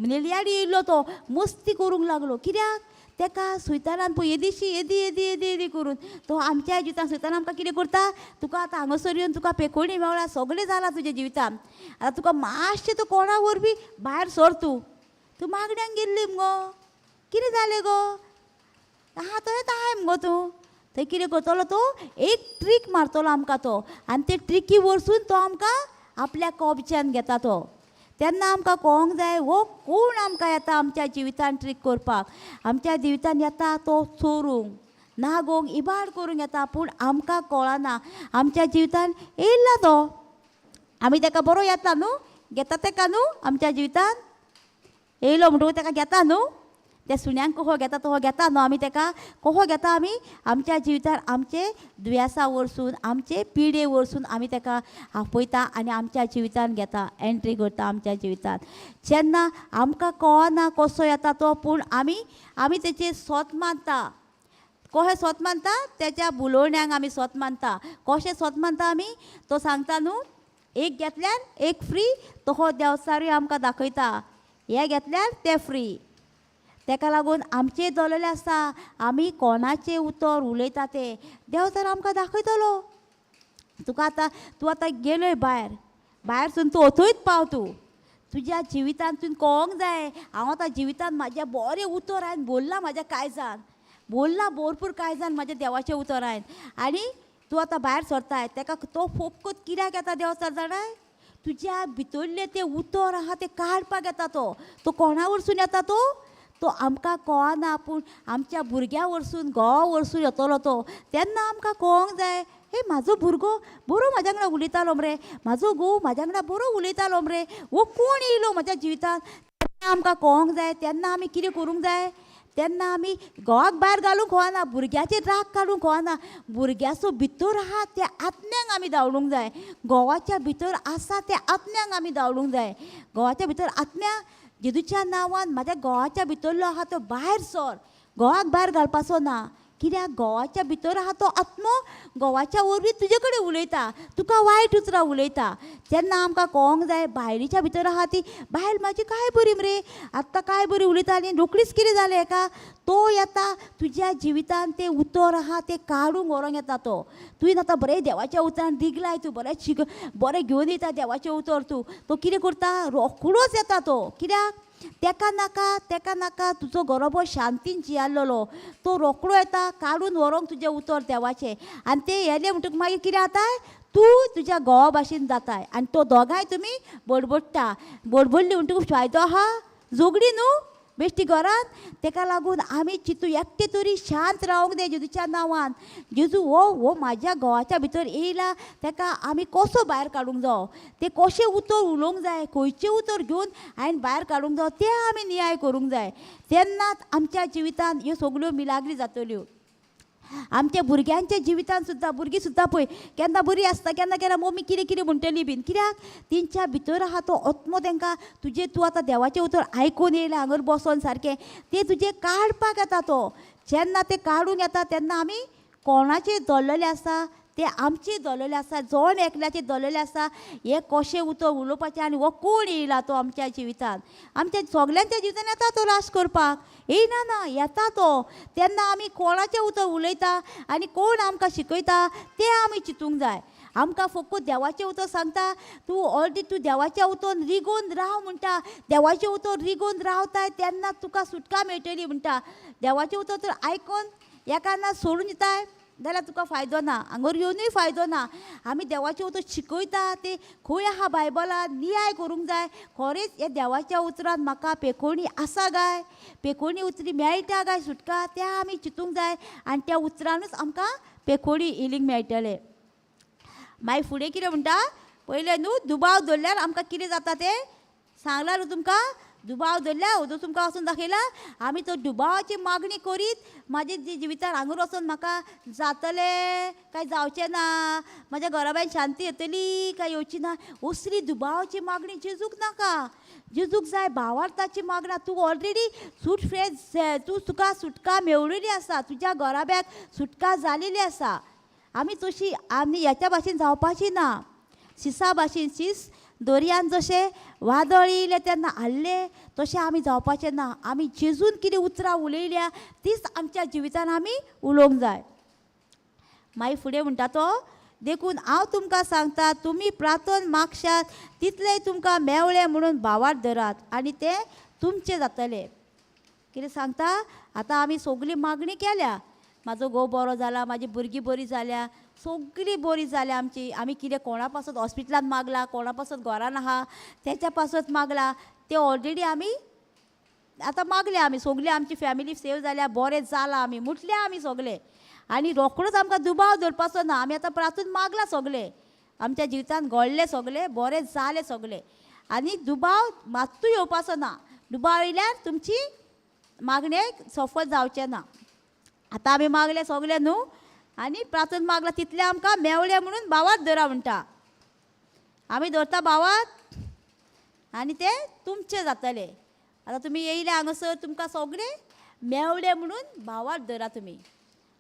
नेलयाडी येयल्लो तो मस्ती करूंक लागलो. कित्याक तेका सैतानान पळय येदीशी येदी येदी येदी येदी करून तो आमच्या जिवितान सैतान आमकां कितें करता, तुका आतां हांगासर येवन तुका पेकोणी मेवळा, सगळें जालां तुज्या जिवितान, आतां तुका मातशें तूं कोणा वरवीं भायर सर, तूं तूं मागण्यांक गेल्ली मुगो, कितें जालें गो, आहा थंयच आहाय मुगो तूं. थंय कितें करतलो तो एक ट्रीक मारतलो आमकां तो, आनी ते ट्रिकी वरसून तो आमकां आपल्या कब्ज्यान घेता तो. तेन्ना आमकां कळोंक जाय हो कोण आमकां येता आमच्या जिवितान ट्रीक करपाक, आमच्या जिवितान येता तो चोरूंक, नागोवंक, इबाड करूंक येता, पूण आमकां कळना आमच्या जिवितान येयला तो. आमी तेका बरो येता न्हू, घेता तेका न्हू आमच्या जिवितान येयलो म्हणटकूच तेका घेता न्हू, त्या सुण्यांक कसो घेता तसो घेता न्हू आमी तेका, कसो घेता आमी आमच्या जिवितान आमचे दुयेंसा वरसून आमचे पिडे वरसून आमी तेका आपयता आनी आमच्या जिवितान घेता, एंट्री करता आमच्या जिवितान. जेन्ना आमकां कळना कसो येता तो, पूण आमी आमी तेचेर सोत मानता. कशें सोत मानता, तेच्या बुलोवण्यांक आमी सोत मानता. कशें सोत मानता आमी, तो सांगता न्हू एक घेतल्यार एक फ्री, तसो देवचारूय आमकां दाखयता, हें घेतल्यार तें फ्री. तेका लागून आमचें दवरलेलें आसा आमी कोणाचें उतर उलयता तें देवचार आमकां दाखयतलो. तुका आतां तूं आतां गेलोय भायर, भायर सून तूं अथंयच पाव, तूं तुज्या जिवितान तुवें कळोंक जाय हांव आतां जिवितान म्हाज्या बरें उतर हांवें बोल्लां, म्हाज्या काळजान बोल्लां भरपूर काळजान म्हाज्या देवाचें उतर हांवें, आनी तूं आतां भायर सरताय तेका तो फोकत कित्याक येता देवचार जाणाय, तुज्या भितरलें तें उतर आहा तें काडपाक येता तो. तो कोणा वरसून येता तो, तो आमकां कळना, पूण आमच्या भुरग्यां वरसून घोवा वरसून येतलो तो. तेन्ना आमकां कळोंक जाय हे म्हाजो भुरगो बरो म्हाज्या वांगडा उलयतालो मरे, म्हाजो घोव म्हाज्या वांगडा बरो उलयतालो मरे, हो कोण येयलो म्हाज्या जिवितान. तेन्ना आमकां कळोंक जाय. तेन्ना आमी कितें करूंक जाय, तेन्ना आमी घोवाक भायर घालूंक खोवना, भुरग्याचेर राग काडूंक खोवना, भुरग्याचो भितर आहा त्या आत्म्यांक आमी धांवडूंक जाय, घोवाच्या भितर आसा त्या आत्म्यांक आमी धांवडूंक जाय. घोवाच्या भितर आत्म्या जेजूच्या नांवान म्हाज्या घोवाच्या भितरलो आहा तो भायर सर, घोवाक भायर घालपाचो ना. कित्याक घोवाच्या भितर आहा तो आत्मो घोवाच्या वरवीं तुजे कडेन उलयता, तुका वायट उतरां उलयता. तेन्ना आमकां कळोंक जाय बायलेच्या भितर आहा ती बायल म्हाजी काय बरी मरे, आत्तां काय बरी उलयता आनी रोखडीच कितें जालें हेका, तो येता तुज्या जिवितान तें उतर आहा तें काडूंक व्हरोंक येता तो. तुवें आतां बरें देवाच्या उतरान रिगलाय, तूं बरें शिक बरें घेवन येता देवाचें उतर, तूं तो कितें करता रोखडोच येता तो. कित्याक तेका नाका, तेका नाका तुजो घरोबो शांतीन जियाल्लो, तो रोकडो येता काडून व्हरोंक तुजें उतर देवाचें. आनी तें येलें म्हणटकच मागीर कितें जाता, तूं तुज्या घोवा भाशेन जाताय आनी तो दोगांय तुमी बडबडटा. बडबडली म्हणटकूच फायदो आहा, झगडी न्हू बेश्टी घरान. तेका लागून आमी चिंतू एकटे तरी शांत रावंक जाय जेजूच्या नांवान. जेजू हो हो म्हाज्या घोवाच्या भितर येयला, तेका आमी कसो भायर काडूंक जावो, तें कशें उतर उलोवंक जाय, खंयचें उतर घेवन हांवें भायर काडूंक जावो तें आमी नियाळ करूंक जाय. तेन्नाच आमच्या जिवितान ह्यो सगल्यो मिलाग्री जातल्यो. आमच्या भुरग्यांच्या जिवितान सुद्दां भुरगीं सुद्दां पळय केन्ना बरी आसता, केन्ना केन्ना मम्मी कितें कितें म्हणटली बीन, कित्याक तेंच्या भितर आहा तो आत्मो तेंकां तुजें तूं आतां देवाचें उतर आयकून येयलें हांगर बसोन सारकें तें तुजें काडपाक येता तो. जेन्ना तें काडूंक येता तेन्ना आमी कोणाचें दवरलेलें आसा तें आमचें दवरलेलें आसा, जण एकल्याचें दवरलेलें आसा हें कशें उतर उलोवपाचें आनी हो कोण येयला तो आमच्या जिवितान, आमच्या सगल्यांच्या जिवितान येता तो राश करपाक, येयना ना येता तो. तेन्ना आमी कोणाचें उतर उलयता आनी कोण आमकां शिकयता तें आमी चिंतूंक जाय. आमकां फक्त देवाचें उतर सांगता, तूं ऑलरेडी तूं देवाच्या उतर रिगोवन राव म्हणटा, देवाचें उतर रिगोवन रावताय तेन्ना तुका सुटका मेळटली म्हणटा. देवाचें उतर तर आयकोन एका ना सोडून दिताय जाल्यार तुका फायदो ना, हांगर येवनूय फायदो ना. आमी देवाचें उतर शिकयता तें खंय आहा बायबलान नियाळ करूंक जाय, खरेंच ह्या देवाच्या उतरान म्हाका पेकोणी आसा काय, पेकोणी उतरी मेळटा काय सुटका, तें आमी चिंतूंक जाय आनी त्या उतरानूच आमकां पेकोणी हिलींग मेळटलें. मागीर फुडें कितें म्हणटा, पयलें न्हू दुबाव दवरल्यार आमकां कितें जाता तें सांगलां न्हू तुमकां. दुबाव धरल्या उदक तुमकां वचून दाखयला. आमी तो दुबावाची मागणी करीत म्हाजे जिवितान हांगूर वचून म्हाका जातलें काय जावचें ना, म्हाज्या घराब्यान शांती येतली काय येवची ना, असली दुबावाची मागणी जेजूक नाका. जेजूक जाय भावार्थाची मागणा. तूं ऑलरेडी सूट फ्रेश, तूं तुका सुटका मेळिल्ली आसा, तुज्या घराब्याक सुटका जालेली आसा. आमी तशी आमी ह्याच्या भाशेन जावपाची ना. शिसा भाशेन शीस दर्यान जशें वादळ येयलें तेन्ना हाडलें तशें आमी जावपाचें ना. आमी जेजून कितें उतरां उलयल्या तीच आमच्या जिवितान आमी उलोवंक जाय. मागीर फुडें म्हणटा तो, देखून हांव तुमकां सांगता तुमी प्रार्थन मागशात तितलें तुमकां मेवळें म्हणून भावार्थ धरात आनी तें तुमचें जातलें. कितें सांगता, आतां आमी सगळी मागणी केल्या, म्हाजो घोव बरो जाला, म्हाजी भुरगीं बरी जाल्या, सगळीं बरी जाल्या आमची. आमी कितें कोणा पासत हॉस्पिटलान मागला, कोणा पासत घरान आहा तेच्या पासत मागला, ते ऑलरेडी आमी आतां मागल्या. आमी सगळी आमची फॅमिली सेव जाल्या, बरें जालां आमी म्हटल्या आमी सगळे. आनी रोकडोच आमकां दुबाव धरपाचो ना. आमी आतां प्रातून मागला सगळे, आमच्या जिवितान घडलें सगळें, बरें जालें सगळें. आनी दुबाव मात्तूय येवपाचो ना. दुबाव येयल्यार तुमची मागणेक सफल जावचें ना. आतां आमी मागले सगळे न्हू आनी प्रार्थन मागला तितलें आमकां मेवलें म्हणून भावात धरा म्हणटा. आमी धरता भावात आनी तें तुमचें जातलें. आतां तुमी येयले हांगासर तुमकां सगळें मेवलें म्हणून भावात धरा तुमी.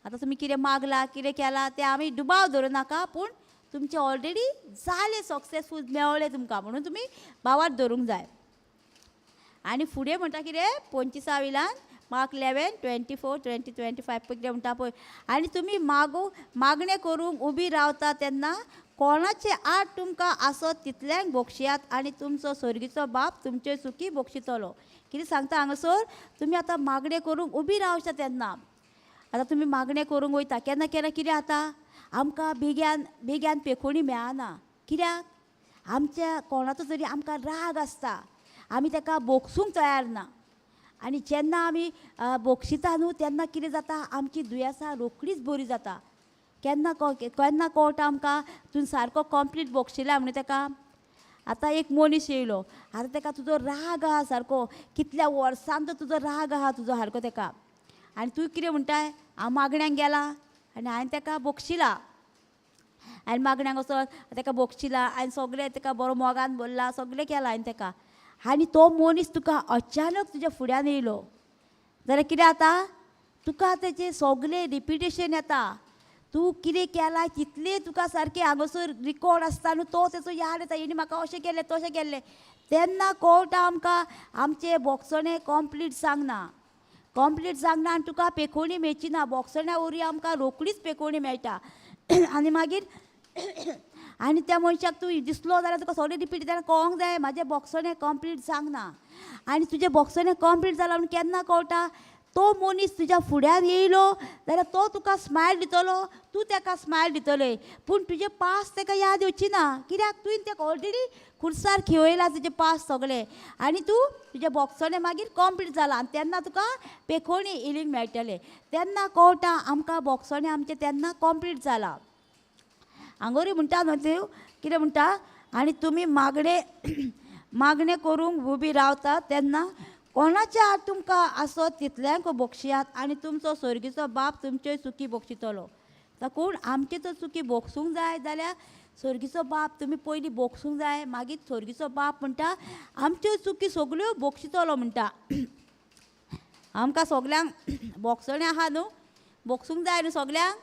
आतां तुमी कितें मागलां कितें केलां तें आमी दुबाव धरूं नाका, पूण तुमचें ऑलरेडी जालें सक्सेसफूल मेवलें तुमकां म्हणून तुमी भावात धरूंक जाय. आनी फुडें म्हणटा कितें 25 वयल्यान मार्क 11, 24, 20, 25 कितें म्हणटा पळय. आनी तुमी मागणें करूंक उबी रावता तेन्ना कोणाचे आड तुमकां आसत तितल्यांक भोगशियात आनी तुमचो सर्गीचो बाप तुमचे चुकी भोगशितलो. कितें सांगता हांगासर, तुमी आतां मागणें करूंक उबी रावता तेन्ना, आतां तुमी मागणें करूंक वयता केन्ना केन्ना कितें जाता आमकां बेग्यान बेग्यान पेखोणी मेळना. कित्याक आमच्या कोणाचो तरी आमकां राग आसता, आमी ताका भोगसूंक तयार ना. आनी जेन्ना आमी भोगशिता न्हू तेन्ना कितें जाता आमची दुयेंसां रोखडीच बरी जाता. केन्ना केन्ना कळटा आमकां तूं सारको कंप्लीट भोगशिला म्हणून ताका. आतां एक मनीस येयलो, आतां ताका तुजो राग आहा सारको, कितल्या वर्सांचो तुजो राग आहा तुजो सारको ताका, आनी तूं कितें म्हणटाय हांव मागण्यांक गेला आनी हांवें ताका भोगशिला, आनी मागण्यांक वचोन ताका भोगशिला आनी सगळें ताका बरो मोगान भरला, सगळें केलां हांवें ताका. आनी तो मनीस तुका अचानक तुज्या फुड्यान येयलो जाल्यार कितें जाता तुका तेजें सगळें रिपिटेशन येता. तूं कितें केलां तितलें तुका सारकें हांगासर रिकॉर्ड आसता न्हू, तो तेचो याद येता, हेणी म्हाका अशें केल्लें तशें केल्लें. तेन्ना कळटा आमकां आमचें भोगसणें कंप्लीट जावंक कंप्लीट जावंक ना आनी तुका पेखोणी मेळची ना. भोगसण्या वरवीं आमकां रोखडीच पेखोणी मेळटा. आनी मागीर आनी त्या मनशाक तूं दिसलो जाल्यार तुका सगळें रिपीट जाल्यार कळोंक जाय म्हाजें भोगसणें कंप्लीट जावंक ना. आनी तुजें भोगसणें कंप्लीट जालां म्हणून केन्ना कळटा, तो मनीस तुज्या फुड्यान येयलो जाल्यार तो तुका स्मायल दितलो, तूं ताका स्मायल दितलें, पूण तुजें पास ताका याद येवची ना. कित्याक तुवें ताका ऑलरेडी खुर्सार खेळयला तुजें पास सगळें आनी तूं तुजें भोगसणें मागीर कंप्लीट जालां आनी तेन्ना तुका पेखोणी हिलींग मेळटलें. तेन्ना कळटा आमकां भोगसणें आमचें तेन्ना कंप्लीट जालां. हांगोरी म्हणटा न्हू देव कितें म्हणटा, आनी तुमी मागणें मागणें करूंक उबी रावता तेन्ना कोणाच्या आड तुमकां आसत तितल्यांक भोगशियात आनी तुमचो सर्गीचो बाप तुमच्यो चुकी भोगशितलो. आतां कोण आमची तर चुकी भोगसूंक जाय जाल्यार सर्गीचो बाप तुमी पयलीं भोगसूंक जाय, मागीर सर्गीचो बाप म्हणटा आमच्यो चुकी सगल्यो भोगशितलो म्हणटा. आमकां सगल्यांक भोगसणें आहा न्हू, भोगसूंक जाय न्हू सगल्यांक,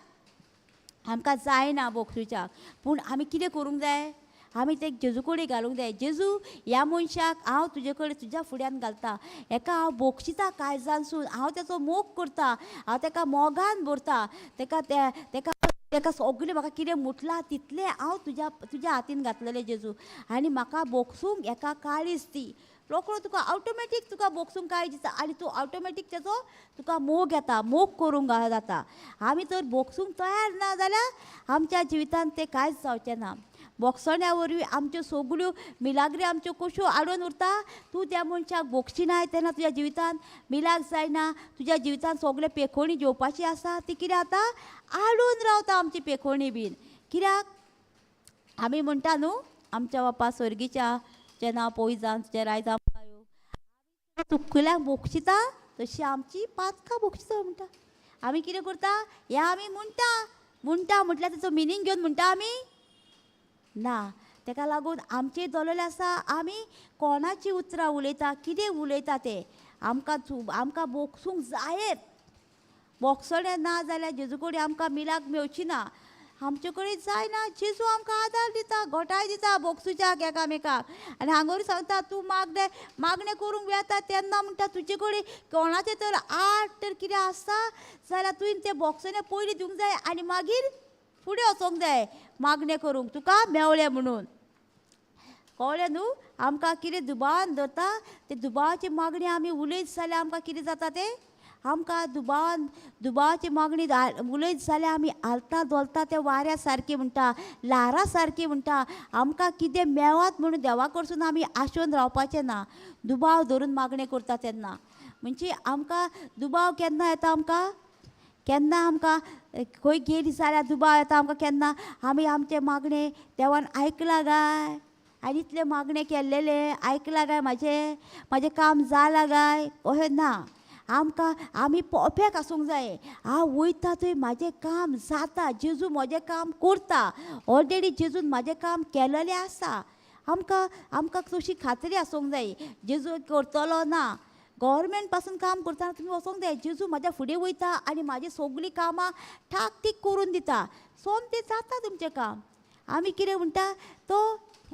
आमकां जायना भोगसुच्याक, पूण आमी कितें करूंक जाय, आमी ते जेजू कडेन घालूंक जाय. जेजू ह्या मनशाक हांव तुजे कडेन तुज्या फुड्यान घालता, हेका हांव भोगशिता काळजानसून, हांव तेचो मोग करता, हांव तेका मोगान भरता, तेका तेका तेका सगळें म्हाका कितें म्हटलां तितलें हांव तुज्या तुज्या हातीन घातलेलें जेजू, आनी म्हाका भोगसूंक हेका काळीज दी. रोकडो तुका ऑटोमॅटीक तुका भोगसूंक काळीज दिता आनी तूं ऑटोमॅटीक तेचो तुका मोग येता, मोग करूंक जाता. आमी तर भोगसूंक तयार ना जाल्यार आमच्या जिवितांत तें कांयच जावचें ना. भोगसण्या वरवीं आमच्यो सगळ्यो मिलाग्री आमच्यो कश्यो आडोवन उरता. तूं त्या मनशाक भोगशिनाय तेन्ना तुज्या जिवितांत मिलाग जायना, तुज्या जिवितांत सगळें पेखोणी जेवपाची आसा ती कितें जाता आडून रावता आमची पेखोणी बीन. कित्याक आमी म्हणटा न्हू आमच्या बापा सर्गीच्या तुजें नांव पवित्र जावं, तुजें राय जावं. चुकल्याक बोगशिता तशी आमची पातकां बोगशिता म्हणटा. आमी कितें करता, हें आमी म्हणटा, म्हणटा म्हटल्यार तेचो मिनींग घेवन म्हणटा आमी ना. तेका लागून आमचें दवरलेलें आसा आमी कोणाची उतरां उलयता, कितें उलयता तें आमकां आमकां बोगसूंक जायत. बोगसलें ना जाल्यार जेजू कडेन आमकां मिलाक मेवची ना. आमचे कडेन जायना, जेजू आमकां आदार दिता, घोटाय दिता बोगसुच्याक एकामेकाक. आनी हांगोर सांगता तूं मागणें मागणें करूंक वेता तेन्ना म्हणटा तुजे कडेन कोणाचें तर आड तर कितें आसा जाल्यार तुवें तें बोगसणें पयलीं दिवंक जाय आनी मागीर फुडें वचोंक जाय मागणें करूंक तुका मेवलें म्हणून. कळ्ळें न्हू? आमकां कितें दुबावान धरता ते दुबावाची मागणी आमी उलयत जाल्यार आमकां कितें जाता तें, आमकां दुबावान दुबावाची मागणी उलयत जाल्यार आमी हालता धोलता ते वाऱ्या सारकी म्हणटा, ल्हारां सारकी म्हणटा. आमकां कितें मेवत म्हणून देवा कडसून आमी आशोवन रावपाचें ना. दुबाव धरून मागणें करता तेन्ना म्हणजे आमकां दुबाव केन्ना येता, आमकां केन्ना आमकां खंय गेली जाल्यार दुबाव येता आमकां, केन्ना आमी आमचें मागणें देवान आयकलां काय, आनी इतलें मागणें केल्लेलें आयकलां काय, म्हाजें म्हाजें काम जालां काय, अशें ना. आमकां आमी परफेक्ट आसूंक जाय. हांव वयता थंय म्हाजें काम जाता, जेजू म्हजें काम करता, ऑलरेडी जेजून म्हाजें काम केलेलें आसा. आमकां आमकां तशी खात्री आसूंक जाय जेजू करतलो ना. गव्हर्मेंट पासून काम करतना तुमी वचोंक जाय, जेजू म्हाज्या फुडें वयता आनी म्हाजी सगळीं कामां ठाक ठीक करून दिता, सोमतें जाता तुमचें काम. आमी कितें म्हणटा तो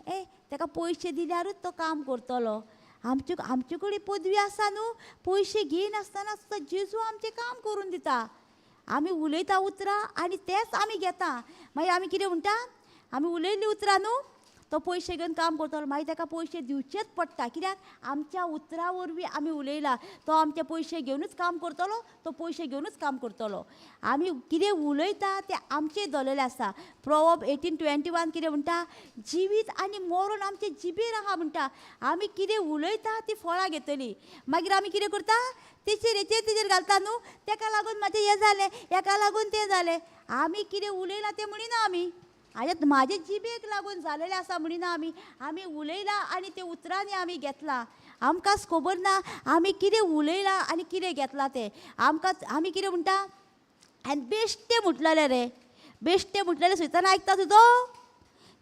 ए ताका पयशे दिल्यारूच तो काम करतलो. आमचे आमचे कडेन पदवी आसा न्हू, पयशे घेयनासतना सुद्दां जेजू आमचें काम करून दिता. आमी उलयता उतरां आनी तेंच आमी घेता. मागीर आमी कितें म्हणटा, आमी उलयल्लीं उतरां न्हू, तो पयशे घेवन काम करतलो, मागीर ताका पयशे दिवचेच पडटा. कित्याक आमच्या उतरां वरवीं आमी उलयला, तो आमचे पयशे घेवनूच काम करतलो, तो पयशे घेवनूच काम करतलो. आमी कितें उलयता तें आमचें दवरलेलें आसा. प्रोवर्ब 18:21 कितें म्हणटा, जिवीत आनी मरण आमचे जिबेर आहा म्हणटा. आमी कितें उलयता ती फळां घेतली. मागीर आमी कितें करता, तेचेर हेचेर तेचेर घालता न्हू, तेका लागून म्हाजें हें जालें, हेका लागून तें जालें. आमी कितें उलयलां तें म्हणिना आमी, आनी म्हाजे जिबेक लागून जालेलें आसा म्हणिना आमी. आमी उलयलां आनी ते उतरांनी आमी घेतलां. आमकांच खबर ना आमी कितें उलयलां आनी कितें घेतलां तें. आमकां आमी कितें म्हणटा, आनी बेश्टें म्हटलेलें रे, बेश्टें म्हटलेलें सैतान आयकता तुजो,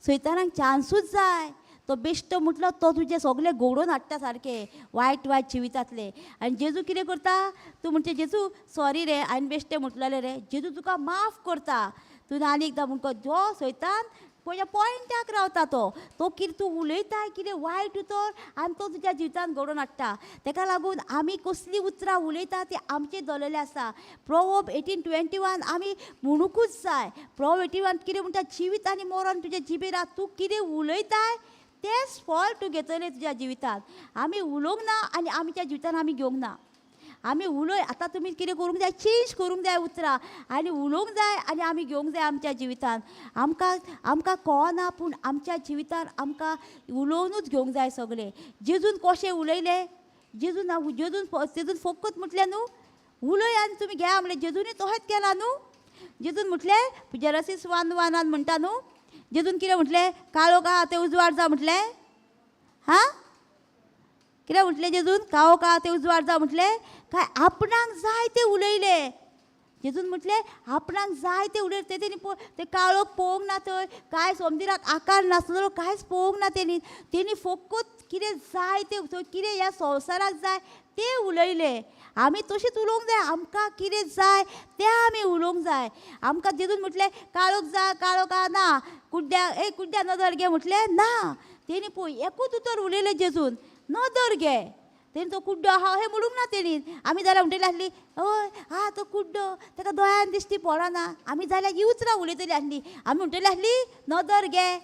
सैतानाक चान्सूच जाय. तो बेश्टो म्हटलो तो तुजें सगळें घडोवन हाडटा सारकें वायट वायट जिवितांतलें. आनी जेजू कितें करता, तूं म्हणचे जेजू सॉरी रे हांवें बेश्टें म्हटलेलें रे, जेजू तुका माफ करता. तूं आनी एकदां म्हणटा जो सैतान पयल्या पॉयंटाक रावता तो, तो कितें तूं उलयता कितें वायट उतर आनी तो तुज्या जिवितांत घडोवन हाडटा. तेका लागून आमी कसलीं उतरां उलयता ती आमचें दवरलेलें आसा. प्रोवर्ब 18:21 आमी म्हणुकूच जाय. प्रोवर्ब 18:1 कितें म्हणटा, जिवीत आनी मरण तुज्या जिबेर आहा, तूं कितें उलयताय तेंच फळ तूं घेतलें तुज्या जिवितांत. आमी उलोवंक ना आनी आमच्या जिवितांत आमी घेवंक ना. आमी उलय आतां तुमी कितें करूंक जाय, चेंज करूंक जाय उतरां आनी उलोवंक जाय आनी आमी घेवंक जाय आमच्या जिवितांत. आमकां आमकां कळना पूण आमच्या जिवितांत आमकां उलोवनूच घेवंक जाय सगळें. जेजून कशें उलयलें, जेजून जेजून जेजून फकत म्हटलें न्हू उलय आनी तुमी घेया म्हणलें, जेजूनय तशेंच केलां न्हू. जेजून म्हटलें जेरसीस 1:1 म्हणटा न्हू, जेजून कितें म्हटलें, काळो का ते उजवाड जा म्हटलें, हां कितें म्हटलें जेजून, काळो का ते उजवाड जा म्हटलें, काय आपणाक जाय तें उलयलें. जेजून म्हटलें आपणाक जाय तें उलयलें. तें तेणी तें काळोख पळोवंक ना, थंय कांय सोमदिराक आकार नासलो, कांयच पळोवंक ना तेणी. तेणी फकत कितें जाय तें थंय कितें ह्या संवसाराक जाय तें उलयलें. आमी तशीच उलोवंक जाय, आमकां कितें जाय तें आमी उलोवंक जाय. आमकां जेजून म्हटलें काळोख जा, काळोख ना, कुड्ड्या ए कुड्ड्या नदर घे म्हटलें ना. तेणी पळय एकूच उतर उलयलें जेजून, नदर घे. तेणी तो कुड्डो आहा हें म्हणूंक ना तेणी. आमी जाल्यार म्हणटली आसली हय आं तो कुड्डो ताका दोळ्यान दिश्टी पडना, आमी जाल्यार ही उतरां उलयतली आसली. आमी म्हणटली आसली नदर घे,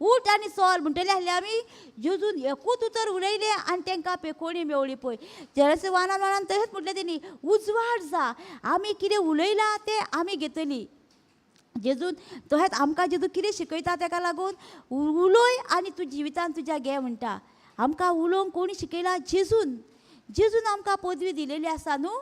उठ आनी चल म्हणटली आसली आमी. जेजून एकूच उतर उलयलें आनी तांकां पेकोणी मेवली पळय. जेरस 1:1 तशेंच म्हटलें तेणी, उजवाड जा. आमी कितें उलयलां तें आमी घेतली. जेजून तशेंच आमकां जेजू कितें शिकयता ताका लागून उलय आनी तूं जिवितान तुज्या घे म्हणटा. आमकां उलोवंक कोणी शिकयला, जेजून. जेजून आमकां पदवी दिलेली आसा न्हू.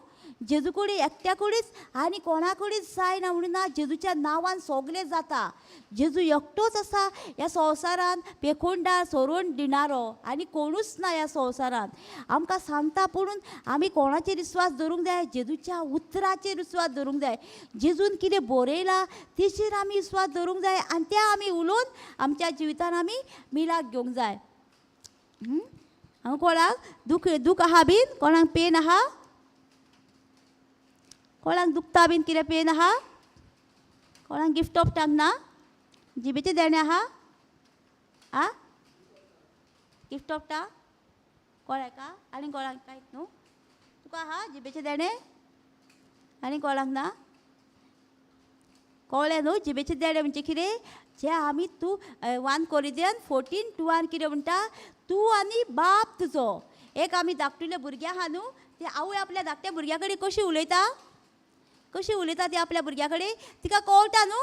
जेजू कडेन एकट्या कडेच आनी कोणा कडेच जायना म्हणून ना, जेजूच्या नांवान सगलें जाता. जेजू एकटोच आसा ह्या संवसारान पेखोंडार सोरोवन दिणारो, आनी कोणूच ना ह्या संवसारान. आमकां सांगता पुणून आमी कोणाचेर विस्वास दवरूंक जाय? जेजूच्या उतराचेर विस्वास दवरूंक जाय. जेजून कितें बरयलां तेचेर आमी विस्वास दवरूंक जाय आनी तें आमी उलोवन आमच्या जिवितान आमी मिलाक घेवंक जाय. हांगा कोणाक दुख दुख आहा बीन? कोणाक पेन आहा? कोणाक दुखता बीन कितें पेन आहा? कोणाक गिफ्ट ऑफ टांग ना? जिबेचें देणें आहा? आ गिफ्ट ऑफ टांग कोणाक आनी कोणाक कांयच न्हू? तुका आहा जिबेचें देणें? आनी कोणाक ना? कळ्ळें न्हू जिबेचें देणें म्हणजे कितें? जें आमी तूं 1 Corinthians 14:2 कितें म्हणटा? तूं आनी बाप तुजो. एक आमी धाकटुले भुरग्यां आहा न्हू, ते आवय आपल्या धाकट्या भुरग्या कडेन कशी उलयता? कशी उलयता ती आपल्या भुरग्या कडेन? तिका कळटा न्हू,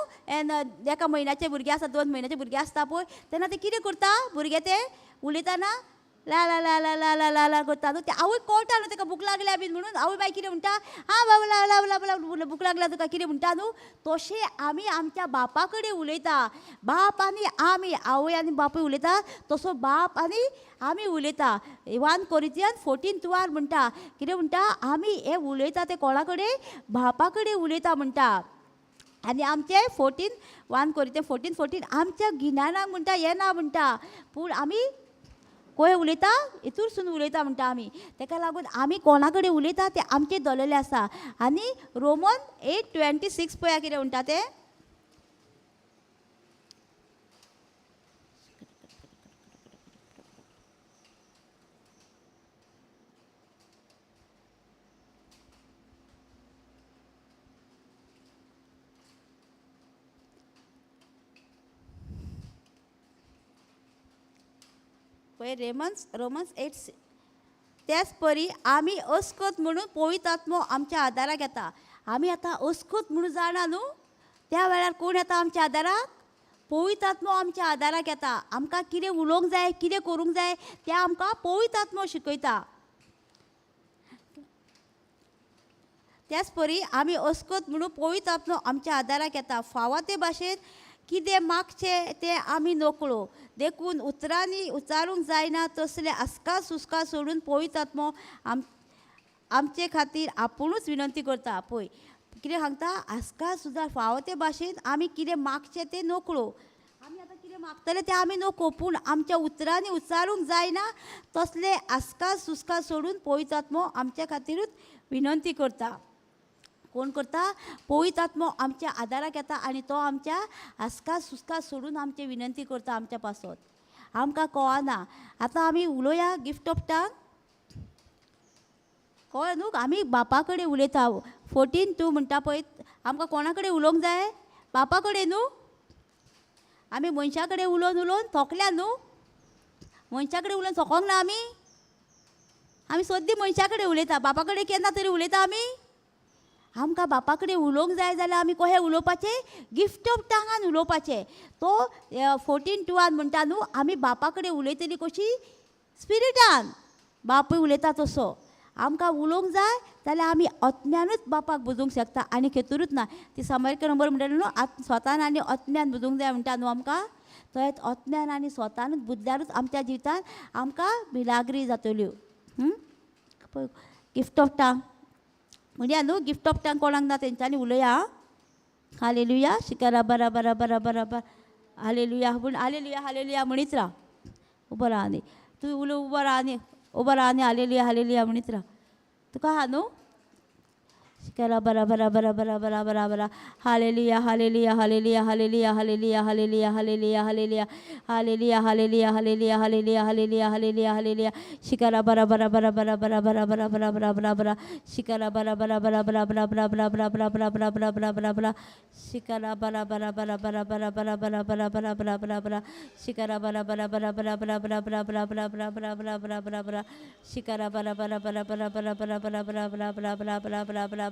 एका म्हयन्याचे भुरगे आसता, 2 म्हयन्याचे भुरगे आसता पळय, तेन्ना ते कितें करता भुरगे? ते उलयतना ला ला ला ला ला ला ला ला करता न्हू. ते आवय कळटा न्हू ताका भूक लागल्या बीन म्हणून. आवय बाय कितें म्हणटा? हां बाबा ला ला ला ला भूक लागल्या तुका कितें म्हणटा न्हू. तशें आमी आमच्या बापा कडेन उलयता. बाप आनी आमी, आवय आनी बापूय उलयता तसो बाप आनी आमी उलयता. 1 Corinthians 14:2 म्हणटा कितें म्हणटा? आमी हें उलयता तें कोणा कडेन? बापा कडेन उलयता म्हणटा. आनी आमचें 1 Corinthians 14:14 आमच्या गिन्यानाक म्हणटा येना म्हणटा, पूण आमी कोय उलयता हितूरसून उलयता म्हणटा आमी. तेका लागून आमी कोणा कडेन उलयता तें आमचें दवरलेलें आसा. आनी रोमन 8:26 पळया कितें म्हणटा तें. पळय रोमन्स 8. त्याच परी आमी अस्कत म्हणून पवित्र आत्मो आमच्या आदाराक येता. आमी आतां अस्कत म्हणून जाणा न्हू, त्या वेळार कोण येता आमच्या आदाराक? पवित्र आत्मो आमच्या आदाराक येता. आमकां कितें उलोवंक जाय, कितें करूंक जाय तें आमकां पवित्र आत्मो शिकयता. त्याच परी आमी अस्कत म्हणून पवित्र आत्मो आमच्या आदाराक येता. फावा ते भाशेन कितें मागचें तें आमी नकळो, देखून उतरांनी उच्चारूंक जायना तसले आसका सुस्का सोडून पवित्र आत्मो आमचे खातीर आपुणूच विनंती करता. पळय कितें सांगता? आसका सुद्दां फावो ते भाशेन आमी कितें मागचें तें नकळो. आमी आतां कितें मागतले तें आमी नको, पूण आमच्या उतरांनी उच्चारूंक जायना तसले आसका सुस्का सोडून पवित्र आत्मो आमच्या खातीरूच विनंती करता. कोण करता? पवित्र आत्मो आमच्या आदाराक येता आनी तो आमच्या आसका सुस्का सोडून आमचे विनंती करता आमच्या पासत. आमकां कळना. आतां आमी उलोवया गिफ्ट ऑफ टांग. कळ्ळें न्हू? आमी बापा कडेन उलयता. 14:2 म्हणटा पळय, आमकां कोणा कडेन उलोवंक जाय? बापा कडेन न्हू. आमी मनशा कडेन उलोवन उलोवन थकल्या न्हू. मनशा कडेन उलोवन थकोंक ना आमी. आमी सद्दी मनशा कडेन उलयता, बापा कडेन केन्ना तरी उलयता आमी. आमकां बापा कडेन उलोवंक जाय जाल्यार आमी कशें उलोवपाचें? गिफ्ट ऑफ टांगान उलोवपाचें. तो 14:2 म्हणटा न्हू, आमी बापा कडेन उलयतली कशी? स्पिरिटान. बापूय उलयता तसो आमकां उलोवंक जाय जाल्यार आमी आत्म्यानूच बापाक बुजूंक शकता आनी खेतूरूच ना. ती सामर्थ्य नंबर म्हणटा न्हू, स्वतान आनी आत्म्यान बुजूंक जाय म्हणटा न्हू आमकां. तशेंच आत्म्यान आनी स्वतानूच बुजल्यारूच आमच्या जिवितान आमकां मिलाग्री जातल्यो. गिफ्ट ऑफ टांग म्हणया न्हू, गिफ्ट ऑफ टांग कोणाक ना तेंच्यांनी उलया. हालेलुया शिकरा बरा बरा बरा बरा बरा हालेलुया पूण हालेलुया हालेलुया म्हणीत राव. उबो राव आनी तूं उलो, उबो राव आनी उबो राव आनी हालेलुया हालेलुया म्हणीत राव. तुका आहा न्हू? शिकरा बरा बरा बरा बरा बरा बरा बरा hallelujah hallelujah hallelujah hallelujah hallelujah hallelujah hallelujah hallelujah hallelujah hallelujah hallelujah hallelujah hallelujah hallelujah hallelujah shikra बरा बरा बरा बरा बरा बरा बरा बरा बरा बरा बरा शिकरा बरा बरा बरा बरा बरा बरा बरा बरा बरा बरा बरा बरा बरा बरा बरा शिकरा बरा बरा बरा बरा बरा बरा बरा बरा बरा बरा बरा बरा शिकरा बरा बरा बरा बरा बरा बरा बरा बरा बरा बरा बरा बरा बरा बरा बरा शिकरा बरा बरा बरा बरा बरा बरा बरा बरा बरा बरा बरा बरा बरा बरा बरा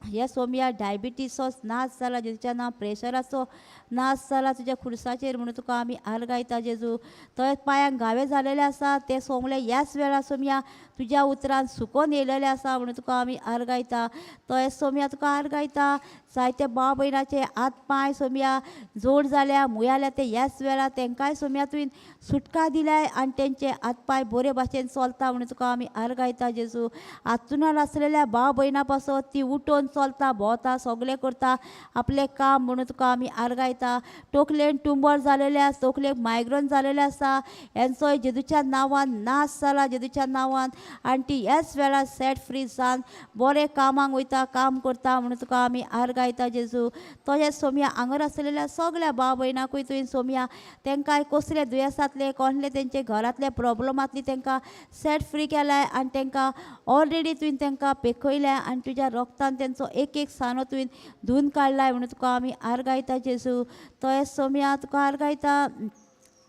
हे सोमया डायबिटीसो नाश जाला जेजूच्या नांव, प्रेशराचो नाश जाला तुज्या खुर्साचेर म्हणून तुका आमी आर्गायता जेजू. तशेंच पांयांक घावे जालेले आसा ते सोंगले ह्याच वेळार सोमया तुज्या उतरान सुकोन येयलेले आसा म्हणून तुका आमी आर्गायता. तशेंच सोमया तुका आर्गायता, जायते भाव भयणाचे हात पांय सोमया जोड जाल्या मुयाल्या ते ह्याच वेळार तेंकांय सोमया तुवें सुटका दिल्याय आनी तेंचे हात पांय बरे भाशेन चलता म्हणून तुका आमी आर्गायता जेजू. हातुणार आसलेल्या भाव भयणा पासत ती उठोन चलता भोंवता सगळें करता आपलें काम म्हणून तुका आमी आर्गायता. तकलेन ट्युमर जालेले आसा, तकलेक मायग्रेन जालेले आसा, हेंचोय जेजूच्या नांवान नाश जाला जेजूच्या नांवान आनी ती ह्याच वेळार सेट फ्री जावन बरें कामाक वयता काम करता म्हणून तुका आमी आर्गायता जेजू. तशेंच सोमया हांगर आसलेल्या सगळ्या भाव भयणाकूय तुवें सोमया तेंकां कसले दुयेंसांतले कसले तेंचे घरांतले प्रोब्लमांतली तेंकां सेट फ्री केलाय आनी तेंकां ऑलरेडी तुवें तेंकां पेखयल्या आनी तुज्या रोगतान तेंचो एक एक सानो तुवें धुवन काडलाय म्हणून तुका आमी आर्गायता जेजू. तशेंच सोमया तुका आर्गायता,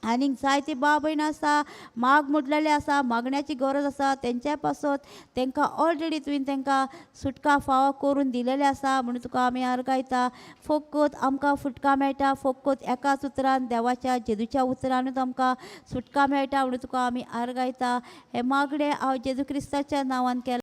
आनीक जायती भाव भयणां आसा माग म्हटलेले आसा, मागण्याची गरज आसा तेंच्या पासत तेंकां ऑलरेडी तुवें तेंकां सुटका फावो करून दिलेले आसा म्हणून तुका आमी आर्गायता. फकत आमकां फुटका मेळटा फकत एकाच उतरान देवाच्या जेजूच्या उतरानूच आमकां सुटका मेळटा म्हणून तुका आमी आर्गायता. हें मागणें हांव जेजू क्रिस्ताच्या नांवान केलां.